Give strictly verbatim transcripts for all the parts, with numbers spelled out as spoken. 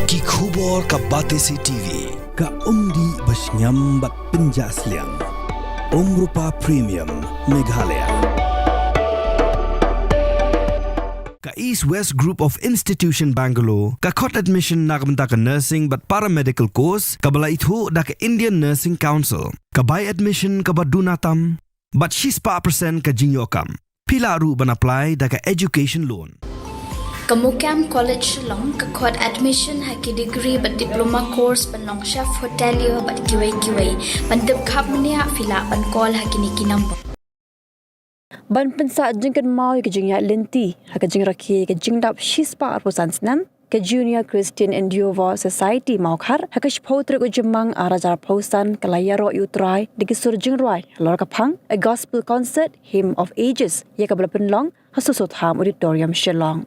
Ki khubor ka Batesi T V. Ka umdih ba shngiam bad pynjah sliang. Umrupa Premium Meghalaya. Ka East West Group of Institution Bangalore, ka khot admission na ka bynta ka nursing bad paramedical course, kaba la ithuh da ka Indian Nursing Council. Ka bai admission kaba duna tam, bad shispah percent ka jingïoh kam. Phi lah ruh ban apply da ka education loan. Ka Mukam College Shillong ka khot admission ha ki degree bad diploma course ban long chef hotelier bad kiwei kiwei. Ban tip khapniah phi lah ban call ha kine ki number. Ban pynsah jingkynmaw ïa ka jingïaid lynti ha ka jingrakhe ïa ka jingdap shispah arphew san snem, ka Junior Christian Endeavour Society Mawkhar, ha ka shiphew tarik u Jymmang ar hajar arphew san, ka la ïaroh ïa U Trai da ki sur jingrwai halor ka phang A Gospel Concert, Hymn of Ages, ïa kaba la pynlong ha Soso Tham Auditorium, Shillong.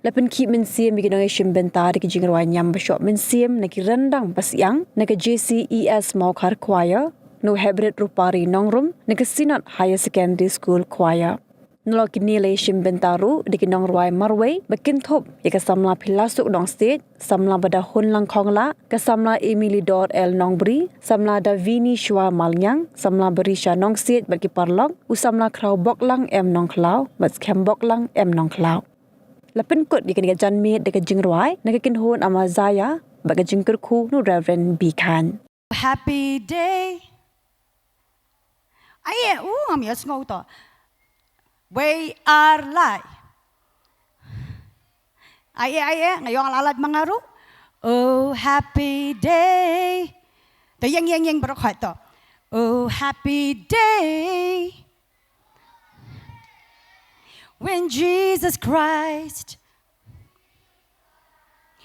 La pynkhih mynsiem ïa ki nongïashim bynta da ki jingrwai niam ba shoh mynsiem na ki ryndang ba siang, na ka J C E S Mawkhar Choir, na u Hebrid Rupari Nongrum, na ka Synod Higher Secondary School Choir. Nalor kine la ïashim bynta ruh da ki nongrwai marwei ba kynthup ïa ka samla Philasuk Nongsiej, samla Badahun Langkhonglah, ka samla Emily Dor L Nongbri, samla Davini Shwa Malngiang, samla Barisha Nongsiej bad ki paralok, u samla Khraw Boklang M Nongkhlaw bad Skhem Boklang M Nongkhlaw. La pynkut ïa kane ka janmiet da ka jingrwai na ka kynhun Amazia bad ka jingkyrkhu na u Reverend B Khan. Happy day. Ai eh, u ngam ïohsngew to. Wei ar lai. Ai eh, ai eh, nga ïoh nga la lait ma nga ruh. Oh happy day. To ïeng ïeng ïeng baroh khoit to. Oh happy day. When Jesus Christ,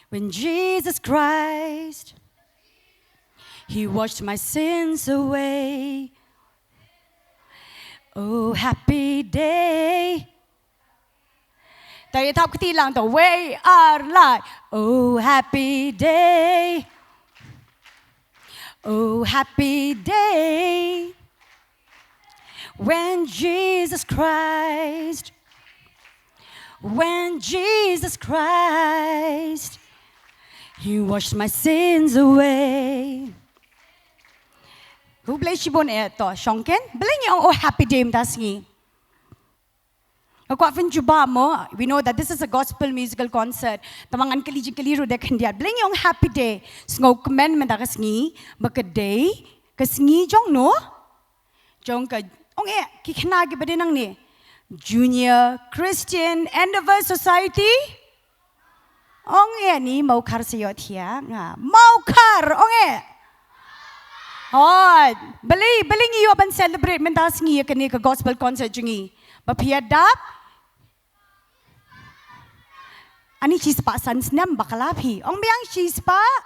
when Jesus Christ, He washed my sins away. Oh, happy day. To ïa thap kti lang to. Wei ar lai. Oh, happy day. Oh, happy day. When Jesus Christ, when Jesus Christ, He washed my sins away. Khublei shibun eh to, shongkun. Balei ngi ong oh happy day mynta sngi? Nga kwah pynjubab mo, we know that this is a gospel musical concert. Tangba ngan kylli jingkylli ruh da khyndiat. Balei ngi ong happy day? Sngewkmen mynta ka sngi ba ka dei ka sngi jong no? Jong ka, ong eh, ki khynnah kiba dei nangne. Junior Christian Endeavour Society. Ong eh ni Mawkhar sa ïohthiah nga. Mawkhar, ong eh. Hooid, balei, balei ngi ïoh ban celebrate mynta sngi ïa kane ka gospel concert jong ngi? Ba phi ïa dap? Ani shispah san snem bakla phi. Ong biang shispah.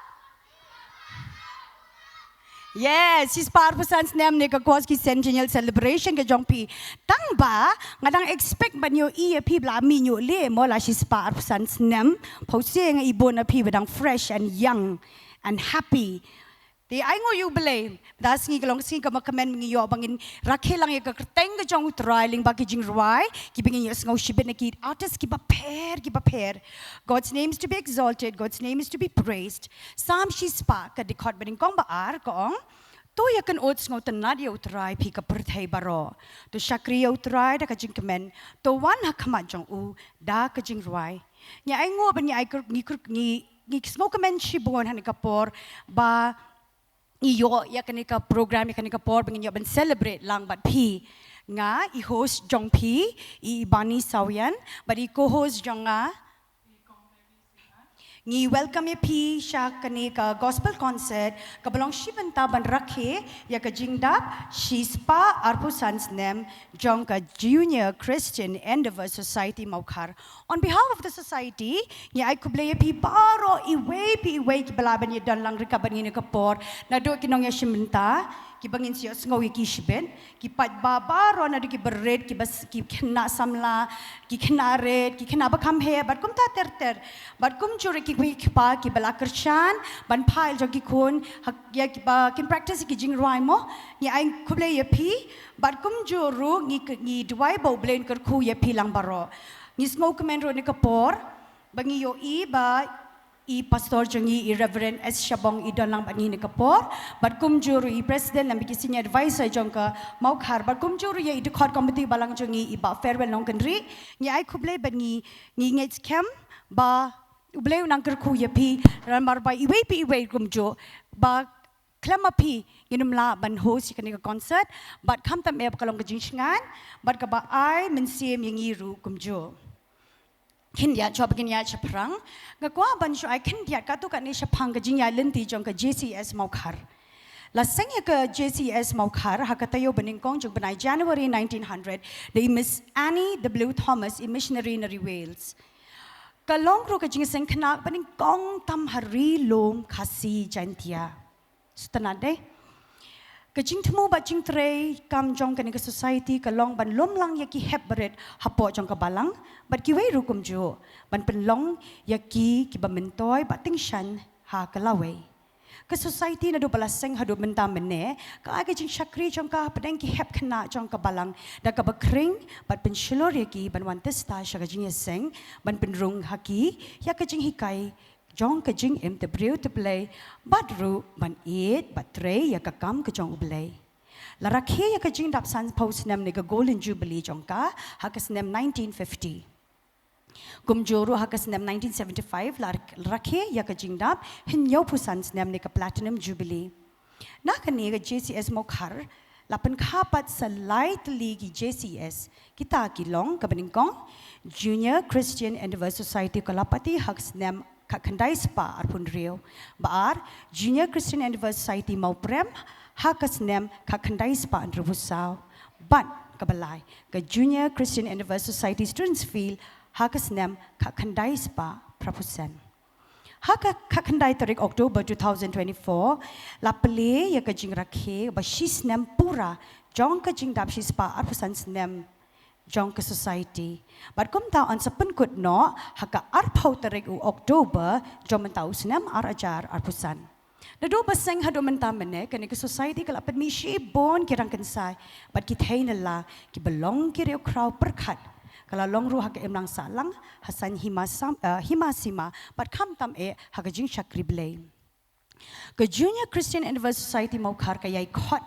Yes, shispah arphew san snem ne ka kwas ki centennial celebration ka jong phi. Tangba nga dang expect ban ïohi ïa phi ba la mih ñiuh leh mo la shispah arphew san snem. Phi sngewthuh ïa i bun na phi ba dang fresh and young and happy. Te ai nguh ïa U Blei. Da sngi ka long sngi kaba kmen ngi ïoh ba ngin rakhe lang ïa ka kyrteng ka jong U Trai lyngba ki jingrwai kiba ngin ïohsngew shibit na ki artist kiba pher kiba pher. God's name is to be exalted, God's name is to be praised. Salm shispah ka dkhot ba nyngkong ba ar ka ong, to ïa kynnoh sngewtynnad ïa U Trai phi ka pyrthei baroh. To shakri ïa U Trai da ka jingkmen, to wan ha khmat jong u da ka jingrwai. Ngi ai nguh ban ngi ai kyr-, ngi kyr-, ngi, ngi sngewkmen shibun ha kane ka por ba ngi ïoh ïa kane ka program, ïa kane ka por ba ngin ïoh ban celebrate lang bad phi. Nga i host jong phi, i Ibani Sawian, bad i co-host jong nga. Ngi welcome ïa phi sha kane ka gospel concert kaba long shi bynta ban rakhe ïa ka jingdap shispah arphew san snem jong ka Junior Christian Endeavour Society Mawkhar. On behalf of the society, ngi ai khublei ïa phi baroh iwei pa iwei kiba lah ban ïadon lang ryngkat bad ngi ha kane ka por. Naduh ki nongïashim bynta kiba ngin sa ïohsngew ïa ki shibit, ki paidbah baroh naduh kiba rit, kiba s-, ki khynnah samla, ki khynnah rit, ki khynnah ba kham heh, bad kumta ter ter. Bad kumjuh ruh ki kmie ki kpa kiba la kyrshan ban phai jong ki khun, ha, ïa kiba kin practice ki jingrwai mo. Ngi ai khublei ïa phi, bad kumjuh ruh ngi k-, ngi duwai ba U Blei un kyrkhu ïa phi lang baroh. Ngi sngewkmen ruh ha kane ka por ba ngi ïohi ba i pastor jong ngi, i Reverend S Shabong, i don lang bad ngi ha kane ka por, bad kumjuh ruh i president lem bad ki senior advisor jong ka Mawkhar, bad kumjuh ruh ïa i dkhot committee balang jong ngi, i Bah Farewell Nongkynrih. Ngi ai khublei bad ngi, ngi ngeit skhem ba U Blei un nang kyrkhu ïa phi, namar ba iwei pa iwei kumjuh ba khlem ma phi ngin ym lah ban host ïa kane ka concert, bad khamtam eh ba ka long ka jingshngaiñ bad kaba ai mynsiem ïa ngi ruh kumjuh. Khyndiat, shuwa ba ngin ïaid shaphrang, nga kwah ban shu ai khyndiat katto katne shaphang ka jingïaid lynti jong ka J C S Mawkhar. La seng ïa ka J C S Mawkhar ha ka taïew banyngkong jong u bnai January nineteen hundred da i Miss Annie W Thomas, i missionary na ri Wales. Ka long ruh ka jingseng khynnah banyngkong tam ha ri lum Khasi Jaintia. Sngewtynnad de. Ka jingthmu bad jingtrei kam jong kane ka society ka long ban lum lang ïa ki hep barit hapoh jong ka balang, bad kiwei ruh kumjuh, ban pynlong ïa ki kiba myntoi bad tyngshaiñ ha ka lawei. Ka society naduh ba la seng haduh mynta mynne, ka ai ka jingshakri jong ka hapdeng ki hep khynnah jong ka balang, da kaba khring bad pynshlur ïa ki ban wan tista sha ka jingïaseng, ban pynrung ha ki ïa ka jinghikai jong ka jingim te briew te Blei, bad ruh ban ïeit bad trei ïa ka kam ka jong U Blei. La rakhe ïa ka jingdap sanphew snem ne ka Golden Jubilee jong ka ha ka snem nineteen fifty. Kumjuh ruh ha ka snem nineteen seventy-five la rakhe ïa ka jingdap hynñiewphew san snem ne ka Platinum Jubilee. Na kane ka J C S Mawkhar la pynkha pat sa lai tylli ki J C S, kita ki long kaba nyngkong Junior Christian Endeavour Society Kalaupati ha ka snem khatkhyndai spah arphew hynriew, ba ar Junior Christian Endeavour Society Mawprem ha ka snem khatkhyndai spah hynriewphew saw, bad kaba lai ka Junior Christian Endeavour Society Students Field ha ka snem khatkhyndai spah phraphew san. Ha ka khatkhyndai tarik October two thousand twenty-four la plie ïa ka jingrakhe ba shi snem pura jong ka jingdap shispah arphew san snem jong ka society. Bad kumta yn sa pynkut noh ha ka arphew tarik u October jong mynta u snem ar hajar arphew san. Naduh ba seng haduh mynta mynne kane ka society ka la pynmih shibun ki rangkynsai bad ki thei nylla kiba long ki riewkhraw pyrkhat. Ka la long ruh ha ka imlang sahlang, ha saiñ hima sam, eh, hima sima, bad khamtam eh ha ka jingshakri Blei. Ka Junior Christian Endeavour Society Mawkhar ka ïai khot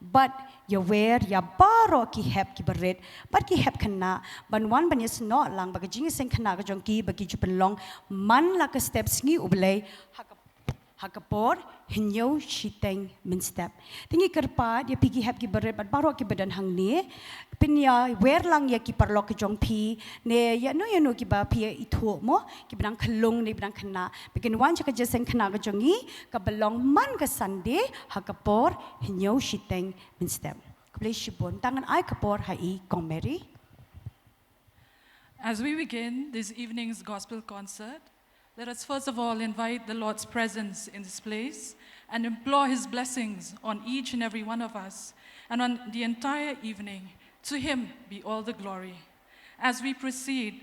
bad ïawer ïa baroh ki hep kiba rit bad ki hep khynnah ban wan ban ïasnoh lang ba ka jingïaseng khynnah ka jong ki ba ki ju pynlong man la ka step sngi U Blei ha ka ha ka por hynñiew shiteng mynstep. Te ngi kyrpad ïa phi ki hep kiba rit bad baroh kiba don hangne, pynïawer lang ïa ki paralok ki jong phi ne ïa no ïa no kiba phi ithuh mo, kiba dang khyllung ne kiba dang khynnah, ba kin wan sha ka jingïaseng khynnah ka jong ngi kaba long man ka Sunday ha ka por hynñiew shiteng mynstep. Khublei shibun. Tang ngan ai ka por ha i Kong Mary. As we begin this evening's gospel concert, let us first of all invite the Lord's presence in this place and implore His blessings on each and every one of us and on the entire evening. To Him be all the glory. As we proceed,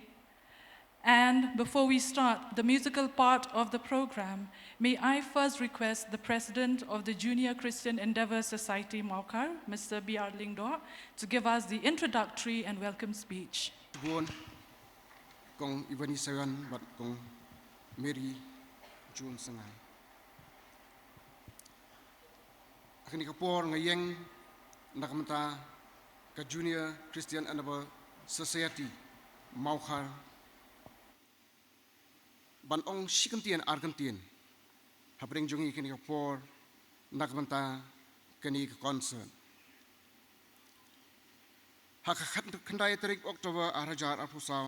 and before we start the musical part of the program, may I first request the President of the Junior Christian Endeavour Society Mawkhar, Mister B R Lyngdoh, to give us the introductory and welcome speech. Bun, Kong Ivani Sayan bad Kong Mary June Sangai. Ha kane ka por nga ïeng na ka bynta ka Junior Christian Endeavour Society Mawkhar ban ong shi kyntien ar kyntien hapdeng jong ngi kane ka por na ka bynta kane ka concert. Ha ka khat-, khatkhyndai tarik October ar hajar arphew saw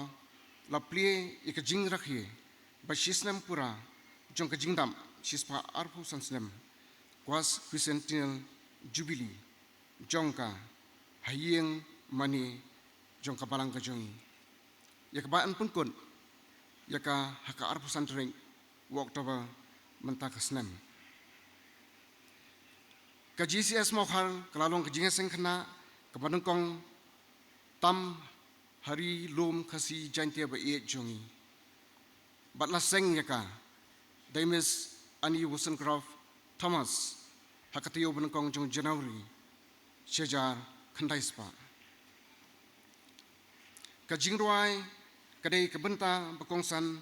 la plie ïa ka jingrakhe ba shi snem pura jong ka jingdap shispah arphew san snem, Quas Quincentennial Jubilee jong ka ha ïing mane jong ka balang ka jong ngi. Ïa kaba yn pynkut ïa ka ha ka arphew san tarik u October mynta ka snem. Ka J C S Mawkhar ka la long ka jingïaseng khynnah kaba nyngkong tam ha ri lum Khasi Jaintia ba ïeit jong ngi. Bad la seng ïa ka da i Miss Annie Wollstonecraft Thomas ha ka taïew ba nyngkong jong January shi hajar khyndai spah. Ka jingrwai ka dei ka bynta ba kongsan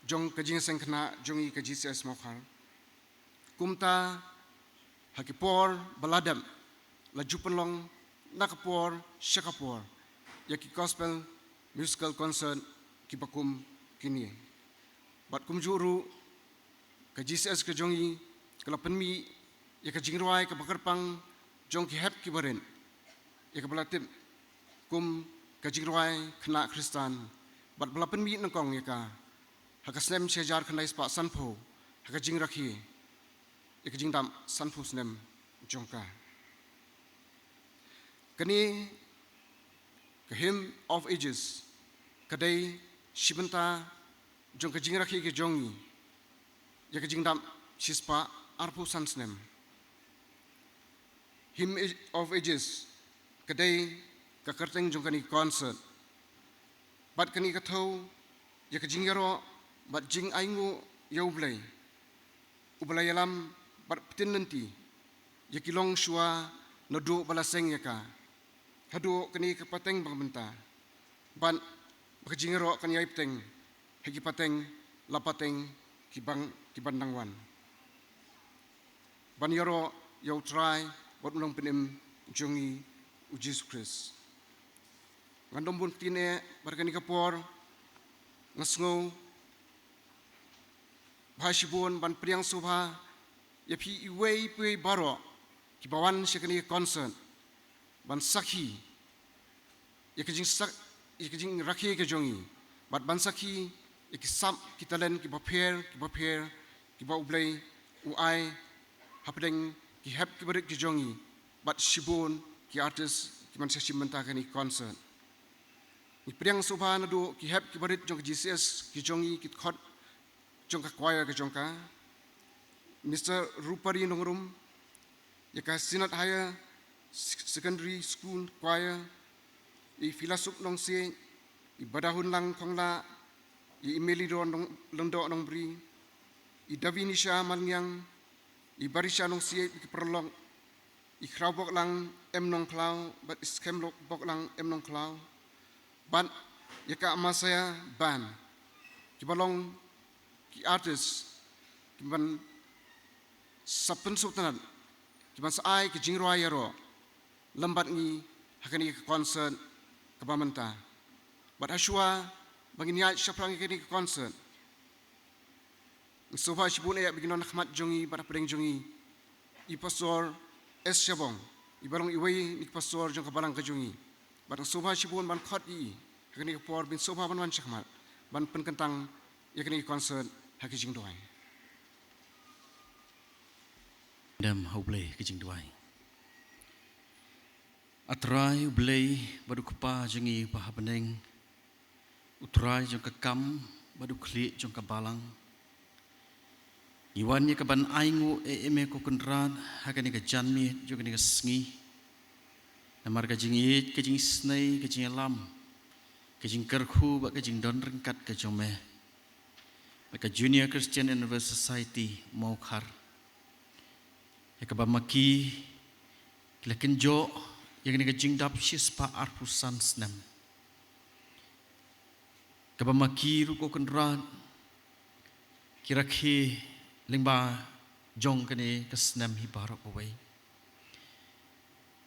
jong ka jingseng khynnah jong i ka G C S Mawkhar. Kumta ha ki por ba la dep la ju pynlong na ka por sha ka por ïa ki gospel musical concert kiba kum kine. Bad kumjuh ruh ka G C S ka jong i ka la pynmih ïa ka jingrwai kaba kyrpang jong ki hep kiba rit, ïa kaba la tip kum ka jingrwai khynnah Khristan, bad ba la pynmih nyngkong ïa ka ha ka snem shi hajar khyndai spah sanphew ha ka jingrakhe ïa ka jingdap sanphew snem jong ka. Kane ka Hymn of Ages ka dei shi bynta jong ka jingrakhe ka jong i ïa ka jingdap shispah arphew san snem. Hymn of Ages ka dei ka kyrteng jong kane ka concert. Bad kane ka thew ïa ka jingïaroh bad jingainguh ïa U Blei uba la ïalam bad pynlynti ïa ki longshuwa naduh ba la seng ïa ka haduh kane ka pateng ba mynta. Bad ba ka jingïaroh kan ïai bteng ha ki pateng la pateng ki bang, ki ban dang wan ban ïaroh ïa U Trai bad U Nongpynim jong ngi U Jisu Khrist. Ngan dom bun ktien eh bad ha kane ka por nga sngew bha shibun ban pdiang sngewbha ïa phi iwei pa iwei baroh kiba wan sha kane ka concert ban sakhi ïa ka jingsak, ïa ka jingrakhe ka jong i bad ban sakhi ïa ki sap ki talent kiba pher kiba pher kiba U Blei u ai hapdeng ki hep kiba rit ki jong i bad shibun ki artist kiban sa shim bynta kane ka concert. Ngi pdiang sngewbha naduh ki hep kiba rit jong ka G C S ki jong i, ki dkhot jong ka choir ka jong ka, Mister Rupari Nongrum, ïa ka Synod Higher Sec-, Secondary School Choir, i Philasuk Nongsiej, i Badahun Lang Khongla, i Emily Ron Nong-, Lyngdoh Nongbri, i Davinisha Malngiang, i Barisha Nongsiej, ki paralok, i Khrawboklang M Nongkhlaw bad i Skemboklang M Nongkhlaw, bad ïa ka Amasya Band, kiba long ki artist kiban sa pynsngewtynnat, kiban sa ai ki jingrwai ïaroh lem bad ngi ha kane ka concert kaba mynta. Bad hashwa ba ngin ïaid shaphrang ïa kane ka concert, nga sngewbha shibun eh ba ngin don ha khmat jong ngi bad hapdeng jong ngi i Pastor S Shabong, iba long iwei na ki pastor jong ka balang ka jong ngi. Bad nga sngewbha shibun ban khot ïa i ha kane ka por, ba ngin sngewbha ban wan shakhmat ban pynkyntang ïa kane ka concert ha ka jingduwai. Dem ha U Blei ka jingduwai. A Trai U Blei bad U Kpa jong ngi ba ha bneng, U Trai jong ka kam bad U Khlieh jong ka balang, ngi wan ïa kaban ainguh ïa me ko Kynrad ha kane ka janmiet jong kane ka sngi. Namar ka jingïeit, ka jingisnei, ka jingïalam, ka jingkyrkhu bad ka jingdon ryngkat ka jong me bad ka Junior Christian Universe Society Mawkhar, ïa kaba ma ki ki la kynjoh ïa kane ka jingdap shispah arphew san snem, kaba ma ki ruh ko Kynrad ki rakhe lyngba jong kane ka snem hi baroh kawei.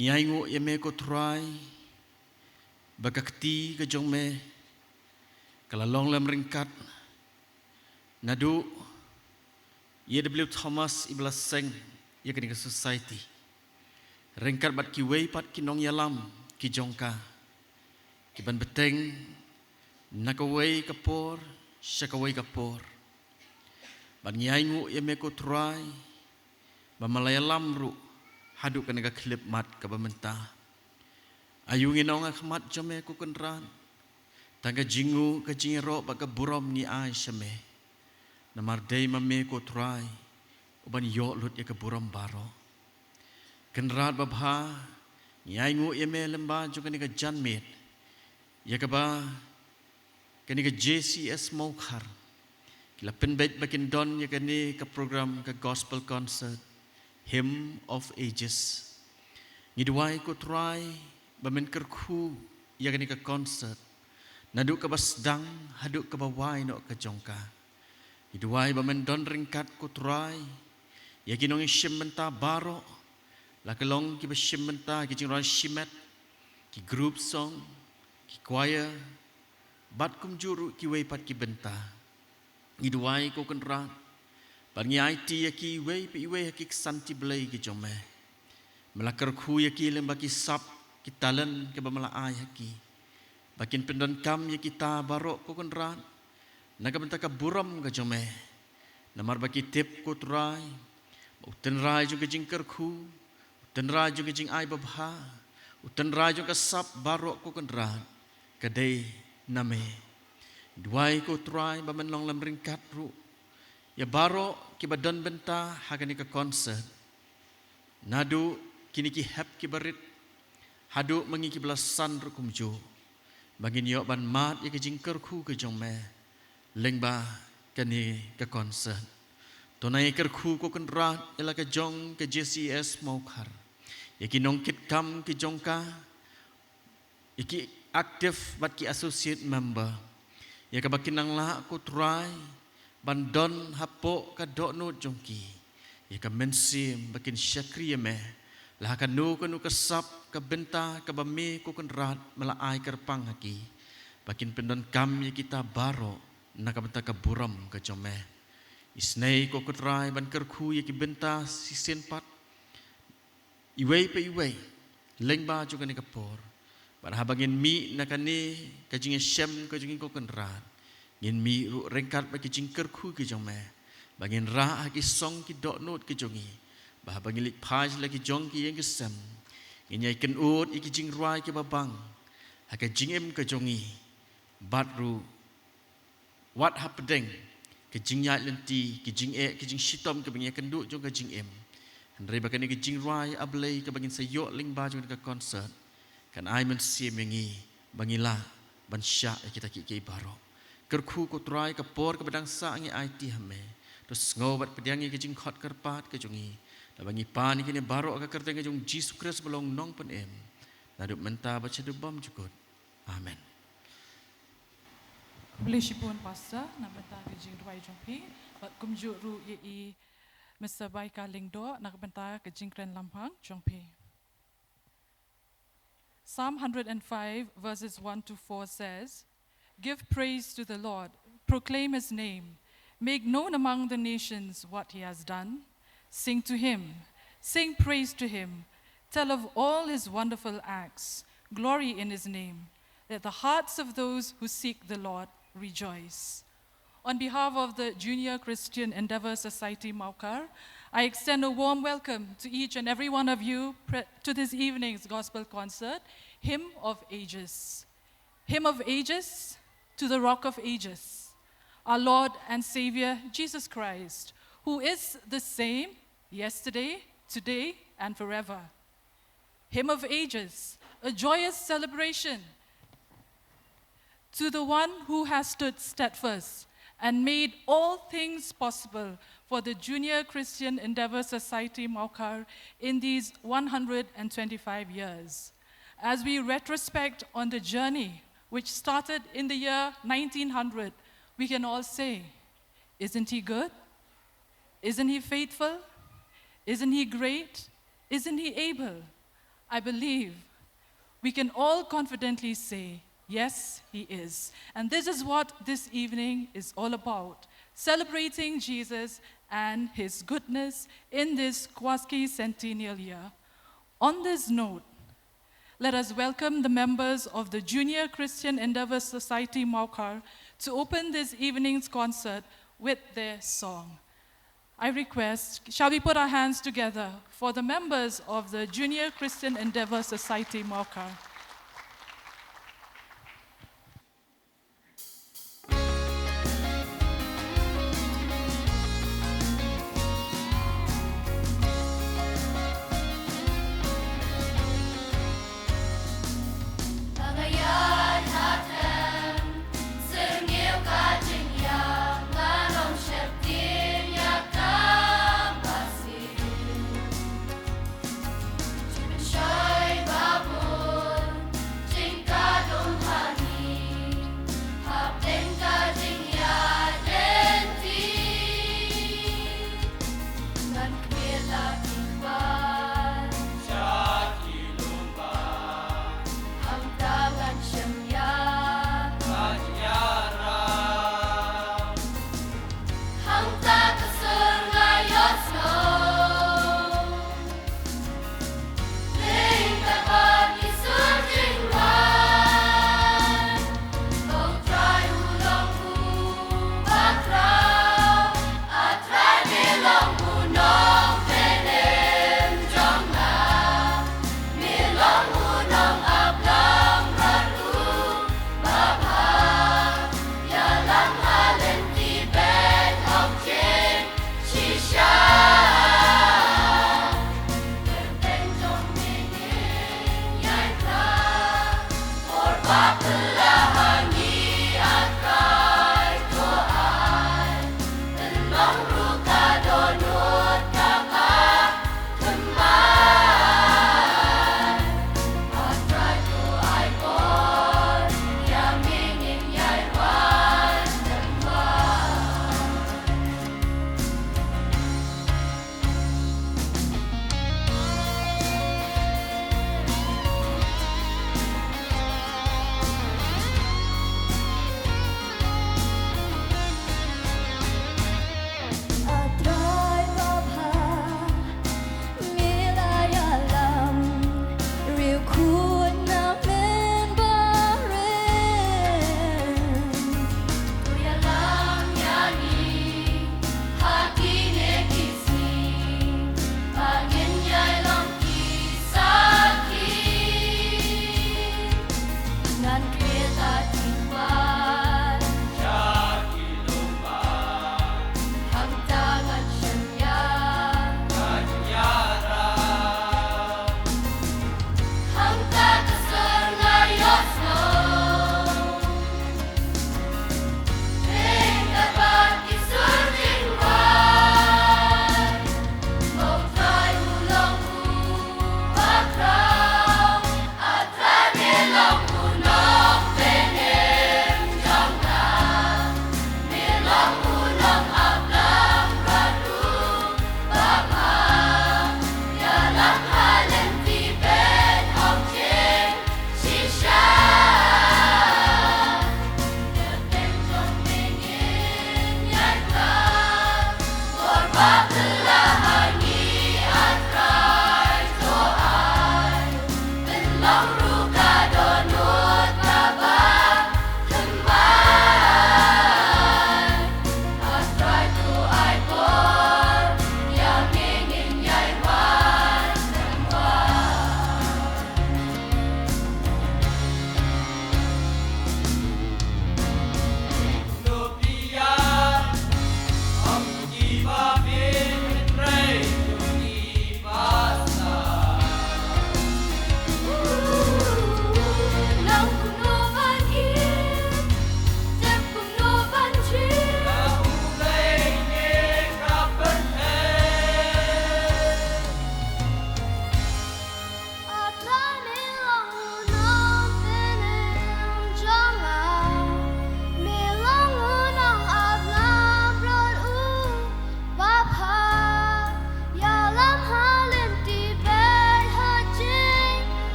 Ngi ainguh ïa me ko Trai ba ka kti ka jong me ka la long lem ryngkat naduh ïa W. Thomas iba la seng ïa kane ka society, ryngkat bad kiwei pat ki nongïalam ki jong ka, kiban bteng na kawei ka por sha kawei ka por. Bad ngi ainguh ïa me ko Trai ba me la ïalam ruh haduh kane ka khyllipmat kaba mynta. Aïu ngin ong ha khmat jong me ko Kynrad, tang ka jingnguh, ka jingïaroh bad ka burom ngi ai sha me. Namar dei ma me ko Trai uban ïoh lut ïa ka burom baroh. Kynrad babha, ngi ainguh ïa me lyngba jong kane ka janmiet ïa kaba kane ka J C S Mawkhar ki la pynbeit ba kin don ïa kane ka program ka Gospel Concert, Hymn of Ages. Ngi duwai ko Trai ba men kyrkhu ïa kane ka concert, naduh kaba sdang haduh kaba wai noh ka jong ka. Ngi duwai ba men don ryngkat ko Trai ïa ki nongshim bynta baroh, la ka long kiba shim bynta ki jingrwai shimet, ki group song, ki choir, bad kumjuh ruh kiwei pat ki bynta. Ngi duwai ko Kynrad ba ngi aiti ïa ki iwei pa iwei ha ki ksanti Blei ki jong me. Me la kyrkhu ïa ki lyngba ki sap, ki talent kiba me la ai ha ki, ba kin pyndonkam ïa kita baroh ko Kynrad na ka bynta ka burom ka jong me. Namar ba ki tip ko Trai ba u tynrai jong ka jingkyrkhu, u tynrai jong ka jingai babha, u tynrai jong ka sap baroh ko Kynrad ka dei na me. Duwai ko Trai ba men long lem ryngkat ruh ïa baroh kiba don bynta ha kane ka concert, naduh kine ki hep kiba rit haduh ma ngi kiba la san ruh kumjuh, ba ngin ïoh ban mad ïa ka jingkyrkhu ka jong me lyngba kane ka concert. To nang ïa kyrkhu ko Kynrad ïa la ka jong ka J C S Mawkhar, ïa ki nongkitkam ki jong ka, ïa ki active bad ki associate member, ïa kaba kin nang lah ko Trai ban don hapoh ka dohnud jong ki ïa ka mynsiem ba kin shakri ïa me la ha kano kano ka sap, ka bynta kaba me ko Kynrad me la ai kyrpang ha ki, ba kin pyndonkam ïa kita baroh na ka bynta ka burom ka jong me. Isynei ko Trai ban kyrkhu ïa ki bynta shisien pat, iwei pa iwei, lyngba jong kane ka por. Bad haba ngin mih na kane ka jingïashem ka jong ngi ko Kynrad, ngin mih ruh ryngkat bad ki jingkyrkhu ki jong me, ba ngin rah ha ki song ki dohnud ki jong ngi, ba haba ngin leit phai sha la ki jong ki ïing ki sem, ngin ïai kynud ïa ki jingrwai kiba bang ha ka jingim ka jong ngi, bad ruh wat hapdeng ka jingïaid lynti, ka jingeh, ka jingshitom kaba ngi ïakynduh jong ka jingim. Hynrei ba kane ka jingrwai, A Blei, kaba ngin sa ïoh lyngba jong ka concert, kan ai mynsiem ïa ngi ba ngin lah ban shah ïa kita kiei kiei baroh. Kyrkhu ko Trai, ka por kaba dang sah ngi aiti ha me. To sngew bad pdiang ïa ka jingkhot kyrpad ka jong ngi, naba ngi pan ïa kine baroh ha ka kyrteng ka jong U Jisu Khrist uba long u Nongpynim, naduh mynta bad shaduh bymjukut. Amen. Khublei shibun Pastor na ka bynta ka jingrwai jong phi, bad kumjuh ruh ïa i Mister Baika Lyngdoh na ka bynta ka jingkren lymphang jong phi. Psalm hundred and five, verses one to four says, "Give praise to the Lord, proclaim his name, make known among the nations what he has done. Sing to him, sing praise to him, tell of all his wonderful acts, glory in his name. Let the hearts of those who seek the Lord rejoice." On behalf of the Junior Christian Endeavour Society Mawkar, I extend a warm welcome to each and every one of you pre-, to this evening's gospel concert, Hymn of Ages. Hymn of Ages to the Rock of Ages, our Lord and Saviour Jesus Christ, who is the same yesterday, today, and forever. Hymn of Ages, a joyous celebration to the one who has stood steadfast and made all things possible for the Junior Christian Endeavour Society Mawkar in these one hundred and twenty-five years. As we retrospect on the journey which started in the year nineteen hundred, we can all say, "Isn't he good? Isn't he faithful? Isn't he great? Isn't he able?" I believe we can all confidently say, "Yes, he is." And this is what this evening is all about, celebrating Jesus and his goodness in this quasi-centennial year. On this note, let us welcome the members of the Junior Christian Endeavour Society Mawkar to open this evening's concert with their song. I request, shall we put our hands together for the members of the Junior Christian Endeavour Society Mawkar? Sha ki ban, sha ki lum ban, hangta ngan shim ïa ka jingïarap. Hangta ka sur nga ïohsngew, lyngba ki sur jingrwai, ba U Trai u long uba khraw, A Trai me long u nongpynim.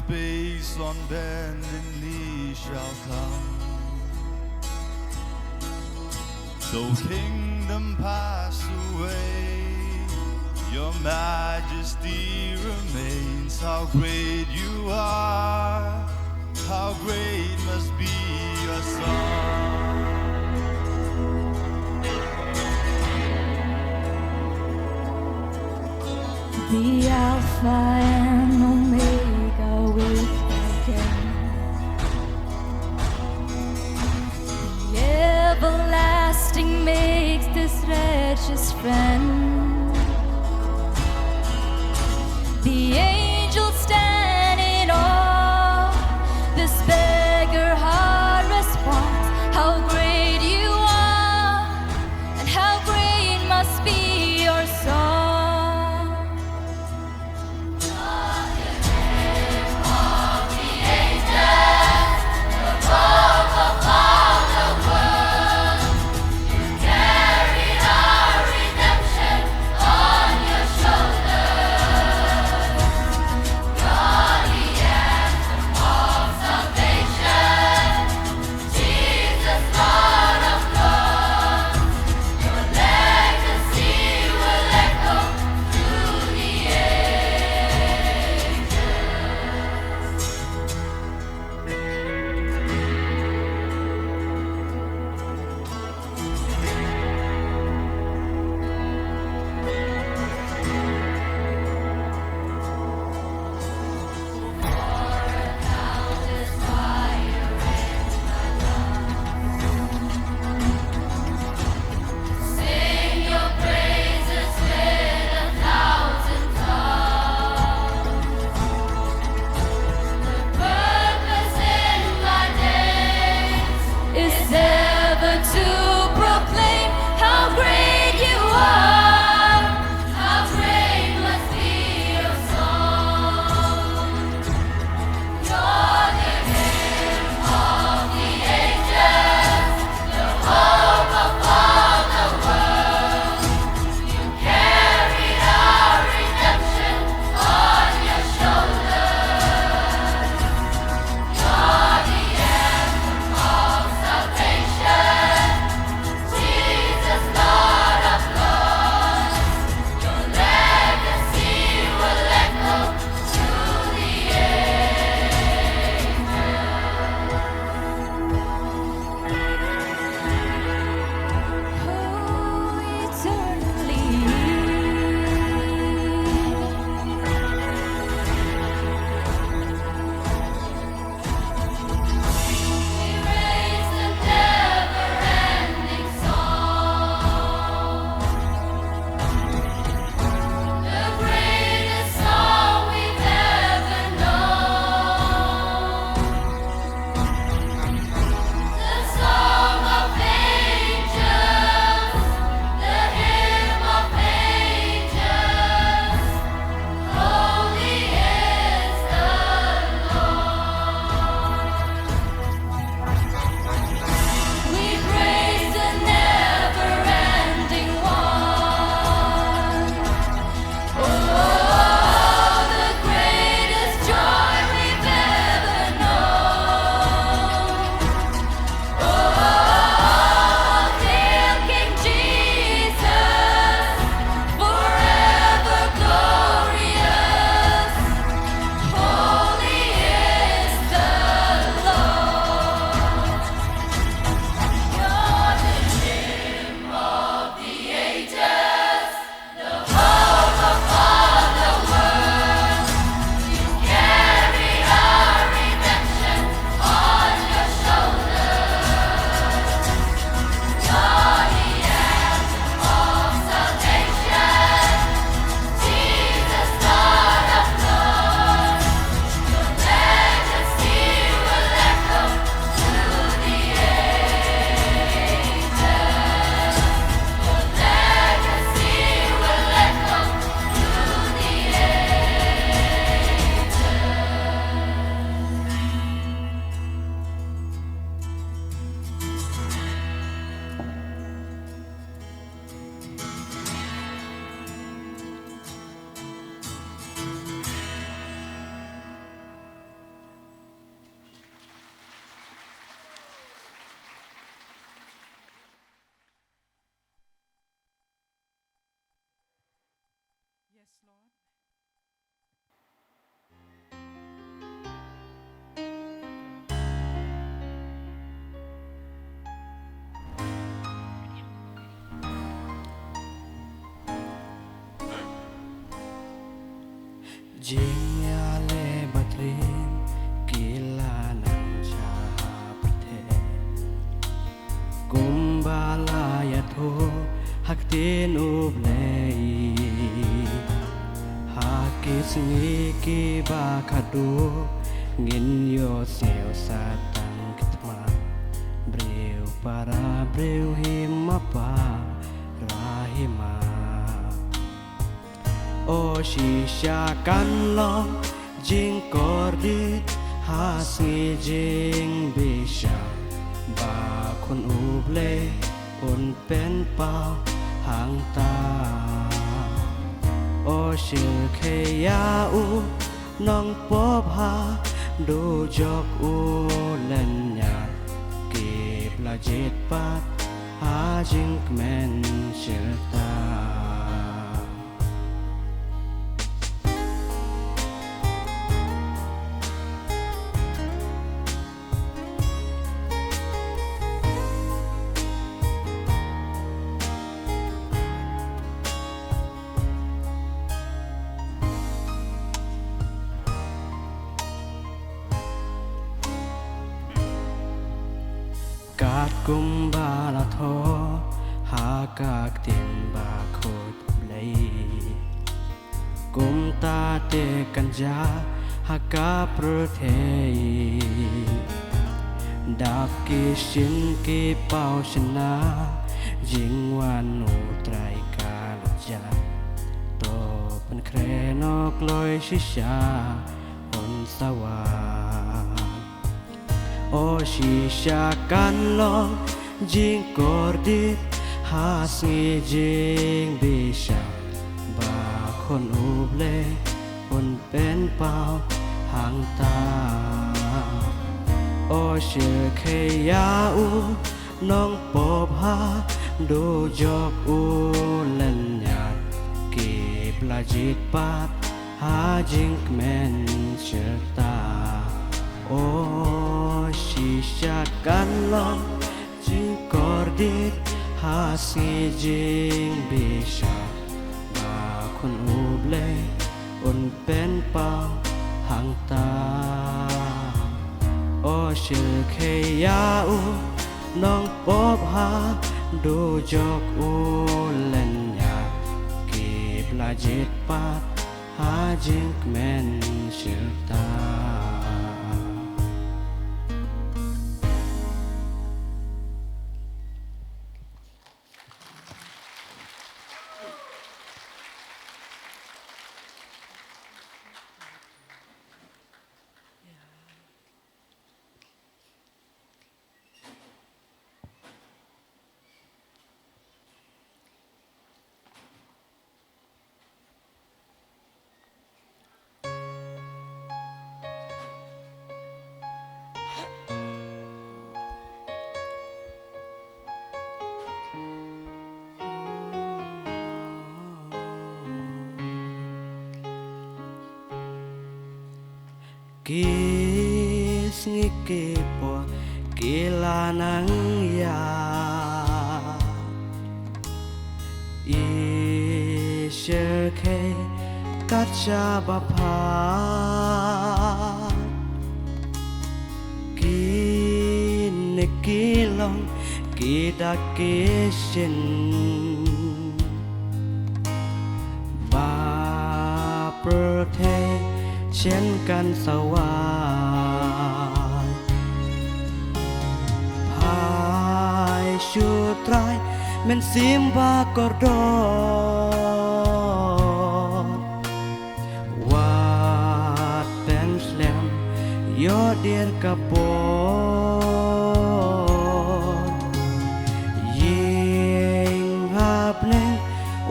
Peace on bending knee shall come. Though kingdom pass away, your majesty remains. How great you are, how great must be your song. The Alpha and Omega with again. The everlasting makes this wretched friend. The angels stand in awe. This beggar heart responds. How great you are, and how great must be your song. Jingïaleh ba trim ki la nang sha pyrthei, kumba la ïathuh ha ktien U Blei. Ha ki sngi kiba khatduh ngin ïohsngew sa tang ki thma, briew para briew, hima para hima. O shisha kan long jingkordit ha sngi jingbishar ba Khun U Blei un pynpaw hangta. O shyrkhei ïa u nongpop ha dujok u lynñiar, ki ba la jied pat ha jingkmen shirta. Katkum ba la thoh ha ka ktien bakhuid Blei, kumta te kan jia ha ka pyrthei. Dap ki shin ki paw shynna, jingwan U Trai ka la jia. To pynkhreh noh kloi shisha un sa wan. O shisha kan long jingkordit ha sngi jingbishar ba Khun U Blei un pynpaw hangta. O shyrkhei ïa u nongpop ha dujok u lynñiar, ki ba la jied pat ha jingkmen shirta. O shisha kan long jingkordit ha sngi jingbishar ba Khun U Blei un pynpaw hangta. O shyrkhei ïa u nongpop ha dujok u lynñiar, ki ba la jied pat ha jingkmen shirta. Ki sngi ki por ki la nang ïaid, i shyrkhei kat shaba phai. Kine ki long ki dak ki shin ba pyrthei shen kan sa wan. Phai sha U Trai, mynsiem ba kordor, wat pynslem, ïoh dier ka por. Ïing ha bneng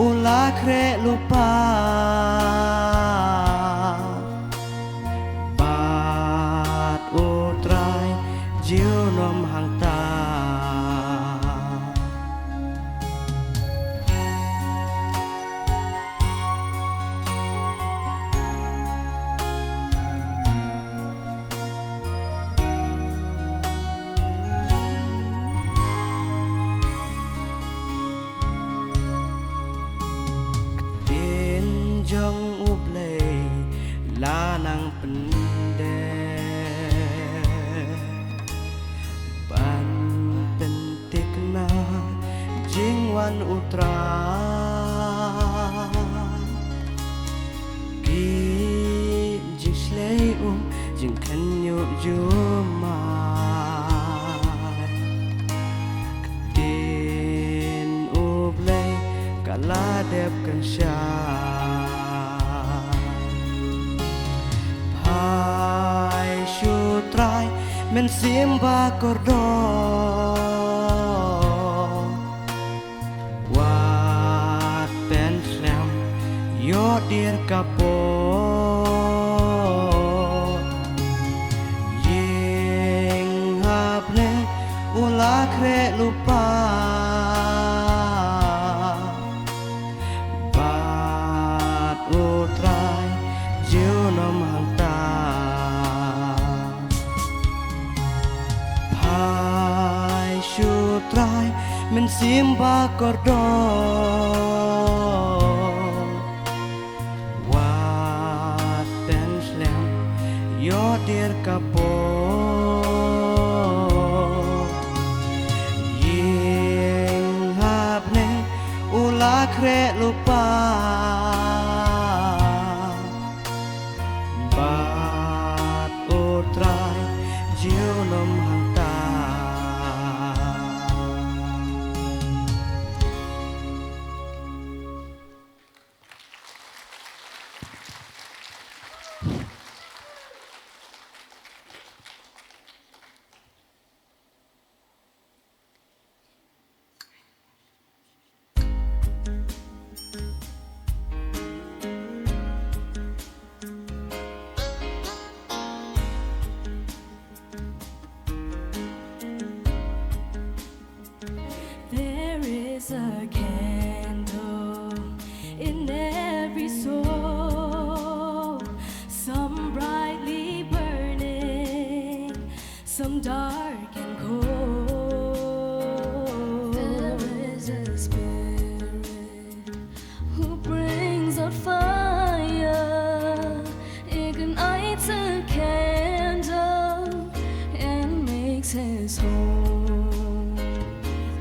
u la khreh lypa bad U Trai junom hangta. La nang pyndep ban pynthikna jingwan U Trai. Ki jingshlei um jingkhynñiuh jumai. Ktien U Blei ka la dep kynsha. Phai shu Trai, mynsiem ba kordor. Wat pynslem, ïoh dier ka por. Ïing hapdeng u la khreh lypa. Bad U Trai junom hangta. Phai shu Trai, mynsiem ba kordor. Wat pynslem, ïoh dier ka por. Ïing hapdeng u la khreh lypa. Bad U Trai junom hangta. There is a candle in every soul, some brightly burning, some dark and cold. There is a spirit who brings a fire, ignites a candle, and makes his home.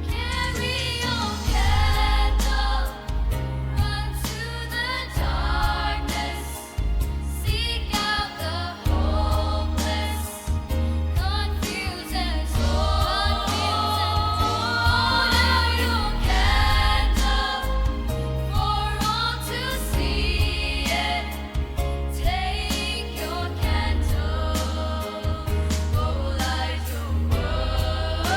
Carry your candle, run to the darkness, seek out the hopeless, confused and torn. Hold out your candle for all to see it. Take your candle, go light your world.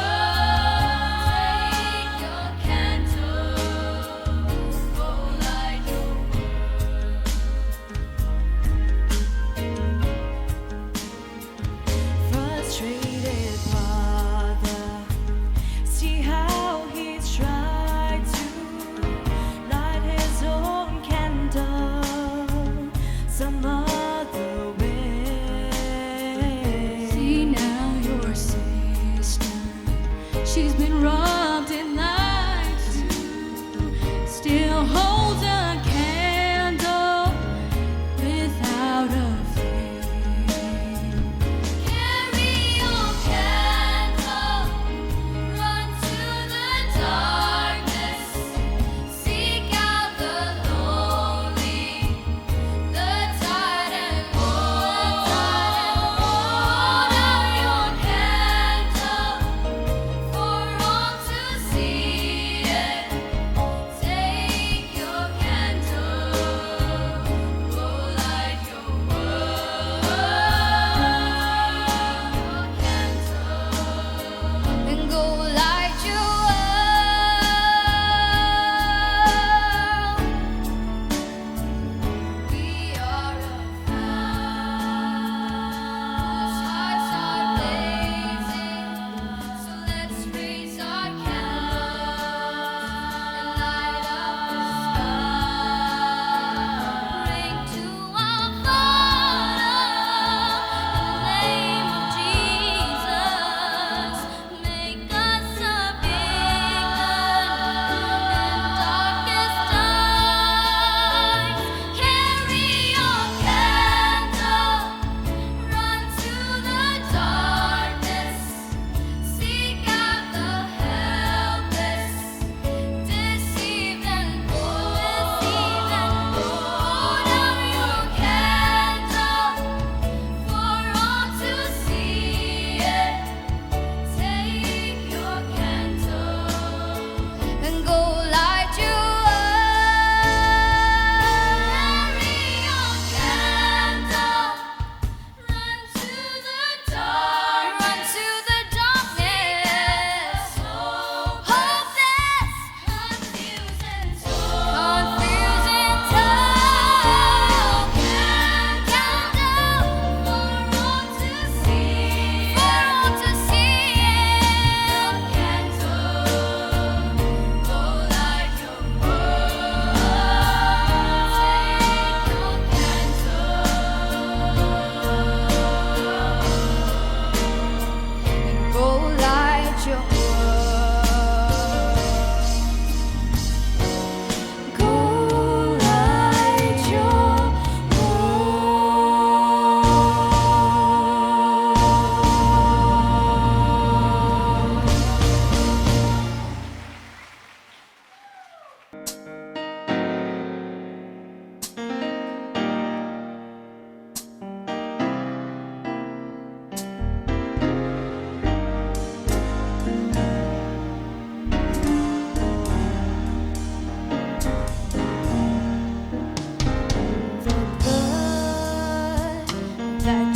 that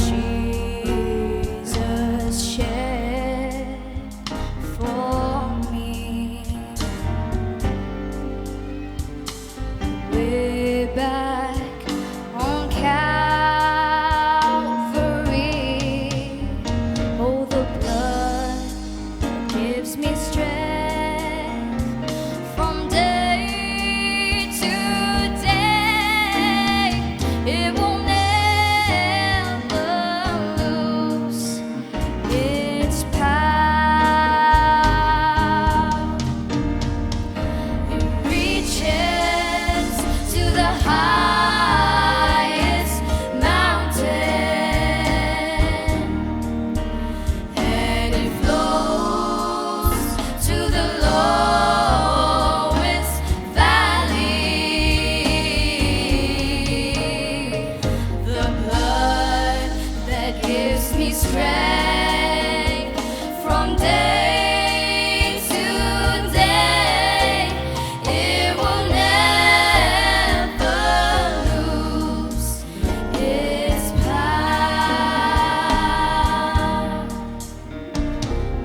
Jesus shed for me. Way back on Calvary, oh, the blood gives me strength from day to day. It will never lose its power. It reaches to the highest mountain, and it flows to the lowest valley. The blood that gives me strength from day to day, it will never lose its power.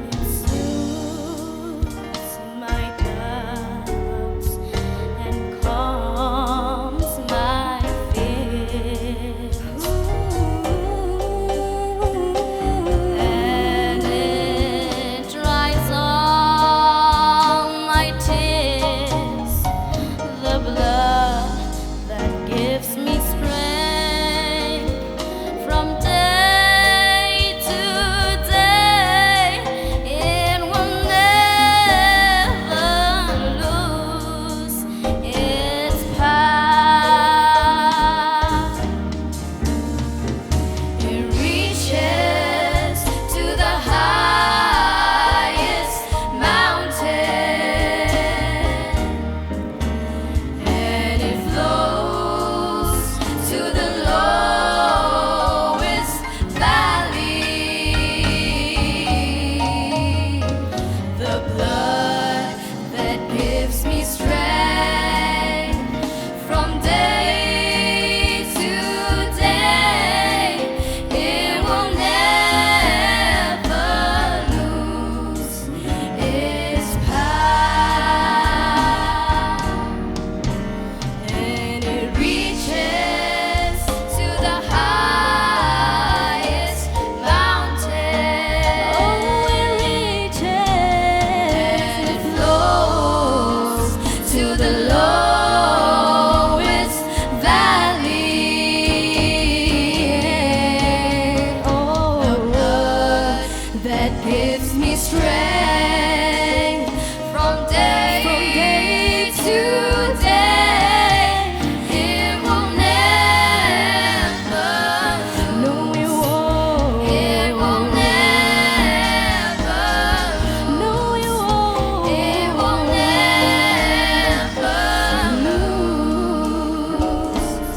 It soothes my doubts and calms my fears. And it dries all my tears. The blood that gives me strength from day to day, it will never lose its power. It reaches to the highest mountain, and it flows to the lowest valley. The blood that gives me strength from day to day, it will never lose its power. And it reaches to the highest mountain. Oh, it reaches. And it flows to the lowest valley. Oh, the blood that gives me strength from day, from day to day. It will never, no, it won't. It will never, no, it won't. It will never lose its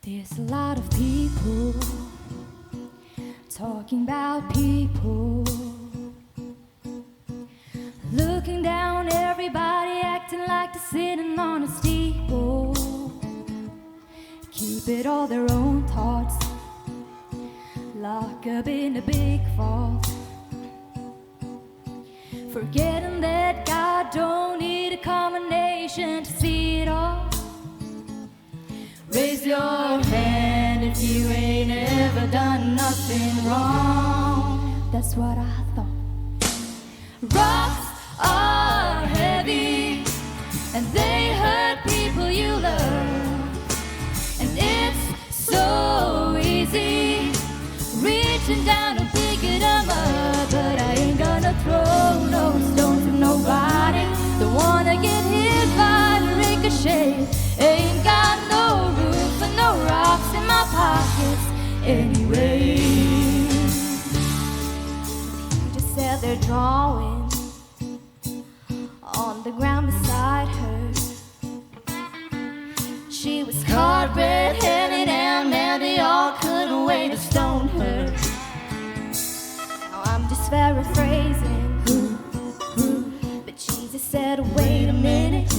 There's a lot of people talking about people, looking down everybody, acting like they're sitting on a steeple. Keep it all their own thoughts, lock up in a big vault. Forgetting that God don't need a combination to see it all. Raise your hand if you ain't ever done nothing wrong. That's what I thought. Rocks are heavy and they hurt people you love. And it's so easy reaching down and picking 'em up, but I ain't gonna throw no stones at nobody. Don't wanna get hit by the ricochet. Ain't got no room for no rocks in my pockets. Anyway, he just sat there drawing on the ground beside her. She was caught red-handed and man, they all couldn't wait to stone her. Now I'm just paraphrasing, but Jesus said, "Wait a minute,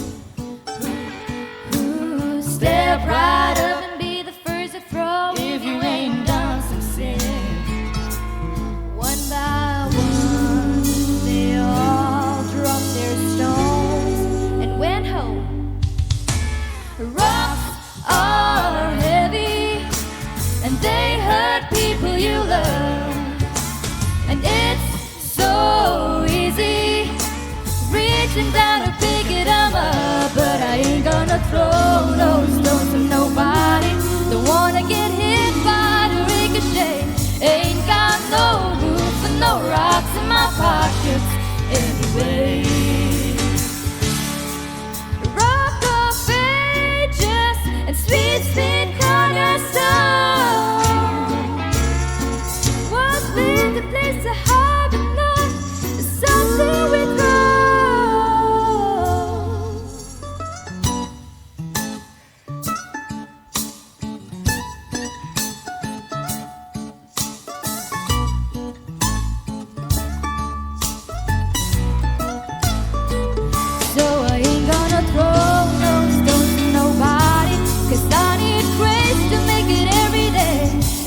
step right up and be the first to throw if you ain't done some sin." One by one, they all dropped their stones and went home. Rocks are heavy, and they hurt people you love. And it's so easy reaching down to pick it up, but I ain't gonna throw no stones at nobody. Don't wanna get hit by the ricochet. Ain't got no room for no rocks in my pockets anyway. Rock of Ages and Sweet Sweet Cornerstone was built a place to harbor none, something we throw. So I ain't gonna throw no stones at nobody, 'cause I need grace to make it every day.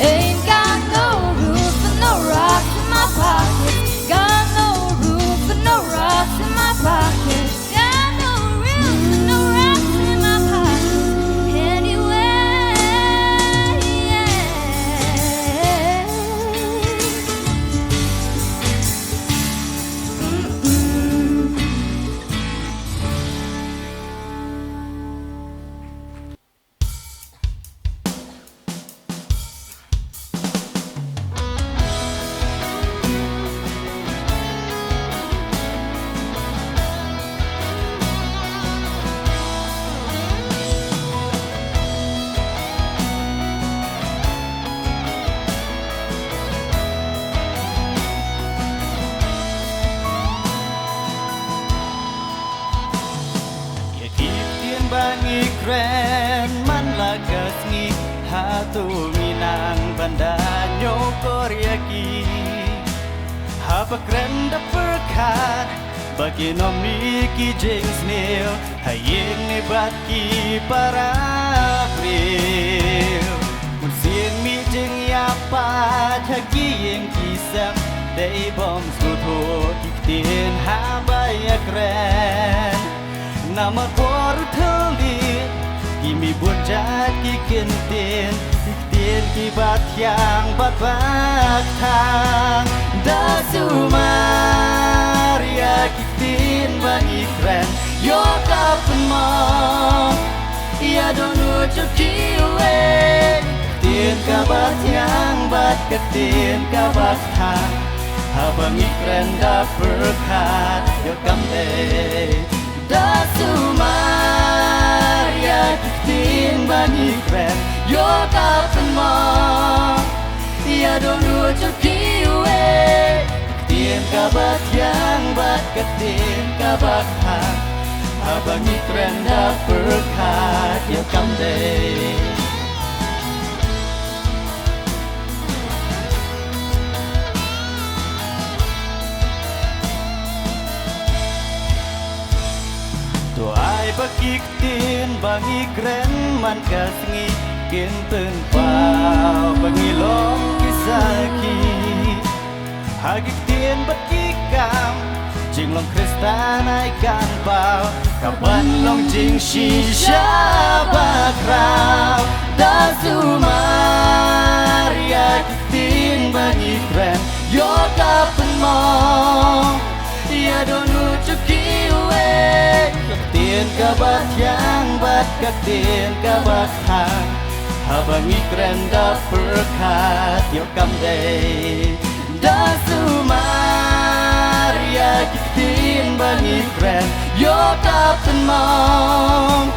Ain't got no room for no rocks in my pockets. Got no room for no rocks in my pockets. Got no room for no rocks in my pockets. Anyway, yeah. Mm-mm. Ïa ki ktien ba ngi kren man la ka sngi, hato ngi nang ban da ñiewkor ïa ki? Haba kren da pyrkhat ba kin ym mih ki jingsniew ha ïing ne bad ki para briew. Mynsiem mih jingïapait ha ki ïing ki sem, dei bym sngewthuh ki ktien haba ïakren. Namar bor u thylliej ki mih bun jait ki ktien, ki ktien kiba thiang bad ba kthang. Da sumar ïa ki ktien ba ngi kren, ïoh ka pynmong ïa dohnud jong kiwei. Ka ktien kaba thiang bad ka ktien kaba kthang, haba ngi kren da pyrkhat ïoh kam dei. Da sumar ïa ki ktien ba ngi kren, ïoh ka pynmong ïa dohnud jong kiwei. Ka ktien kaba thiang bad ka ktien kaba kthang, haba ngi kren da pyrkhat ïoh kam dei. To ai ba ki ktien ba ngi kren man ka sngi kin pynpaw ba ngi long ki sakhi. Ha ki ktien bad ki kam, jinglong Khristan ai kan paw, kaban long jingshisha ba khraw. Da sumar ïa ki ktien ba ngi kren, ïoh ka pynmong ïa dohnud jong kiwei. Ka ktien kaba thiang bad ka ktien kaba kthang, haba ngi kren da pyrkhat ïoh kam dei. Da sumar ïa ki ktien ba ngi kren, ïoh ka pynmong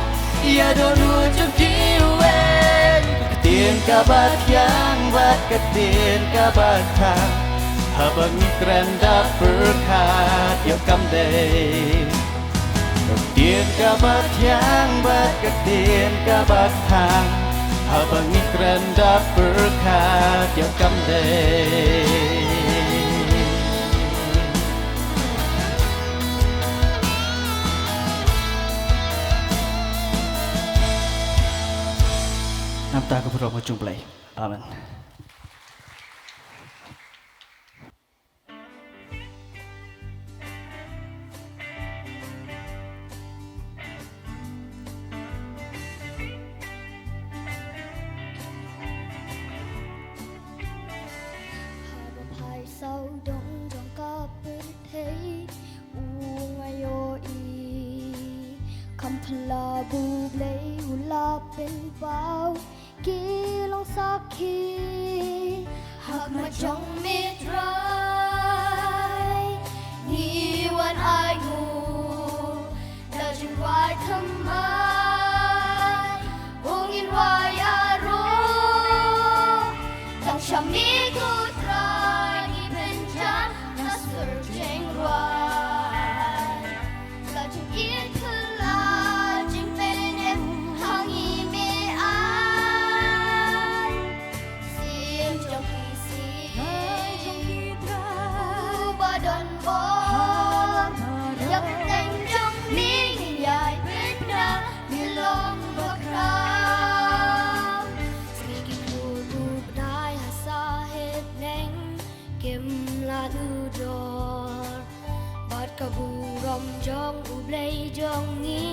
ïa dohnud jong kiwei. Ka ktien kaba thiang ba Ka ktien kaba thiang, haba ngi kren da pyrkhat ïoh kam dei. Ka ktien kaba thiang bad ka ktien kaba thiang, haba ngi kren da pyrkhat ïoh kam dei. Namta ka burom ka jong U Blei. Amen. Haba phai sawdong jong ka pyrthei, u nga ïohi, kham phylla ba U Blei u la pynpaw ki long sakhi. Ha khmat jong me Trai, ngi wan ai nguh da jingrwai thymmai, u ngin rwai ïaroh. Tang sha me ko Trai ngi pynjah na sur jingrwai. Ka jingïeit phylla jingpynim ha ngi me ai. Syiem jong ki syiem, uba don bor, ïa ka kyrteng jong me ngin ïai pynbna, ngi long bakhraw. Ki khlur u bnai ha sahit neng kim lah nudor. Bad ka burom jong U Blei jong ngi,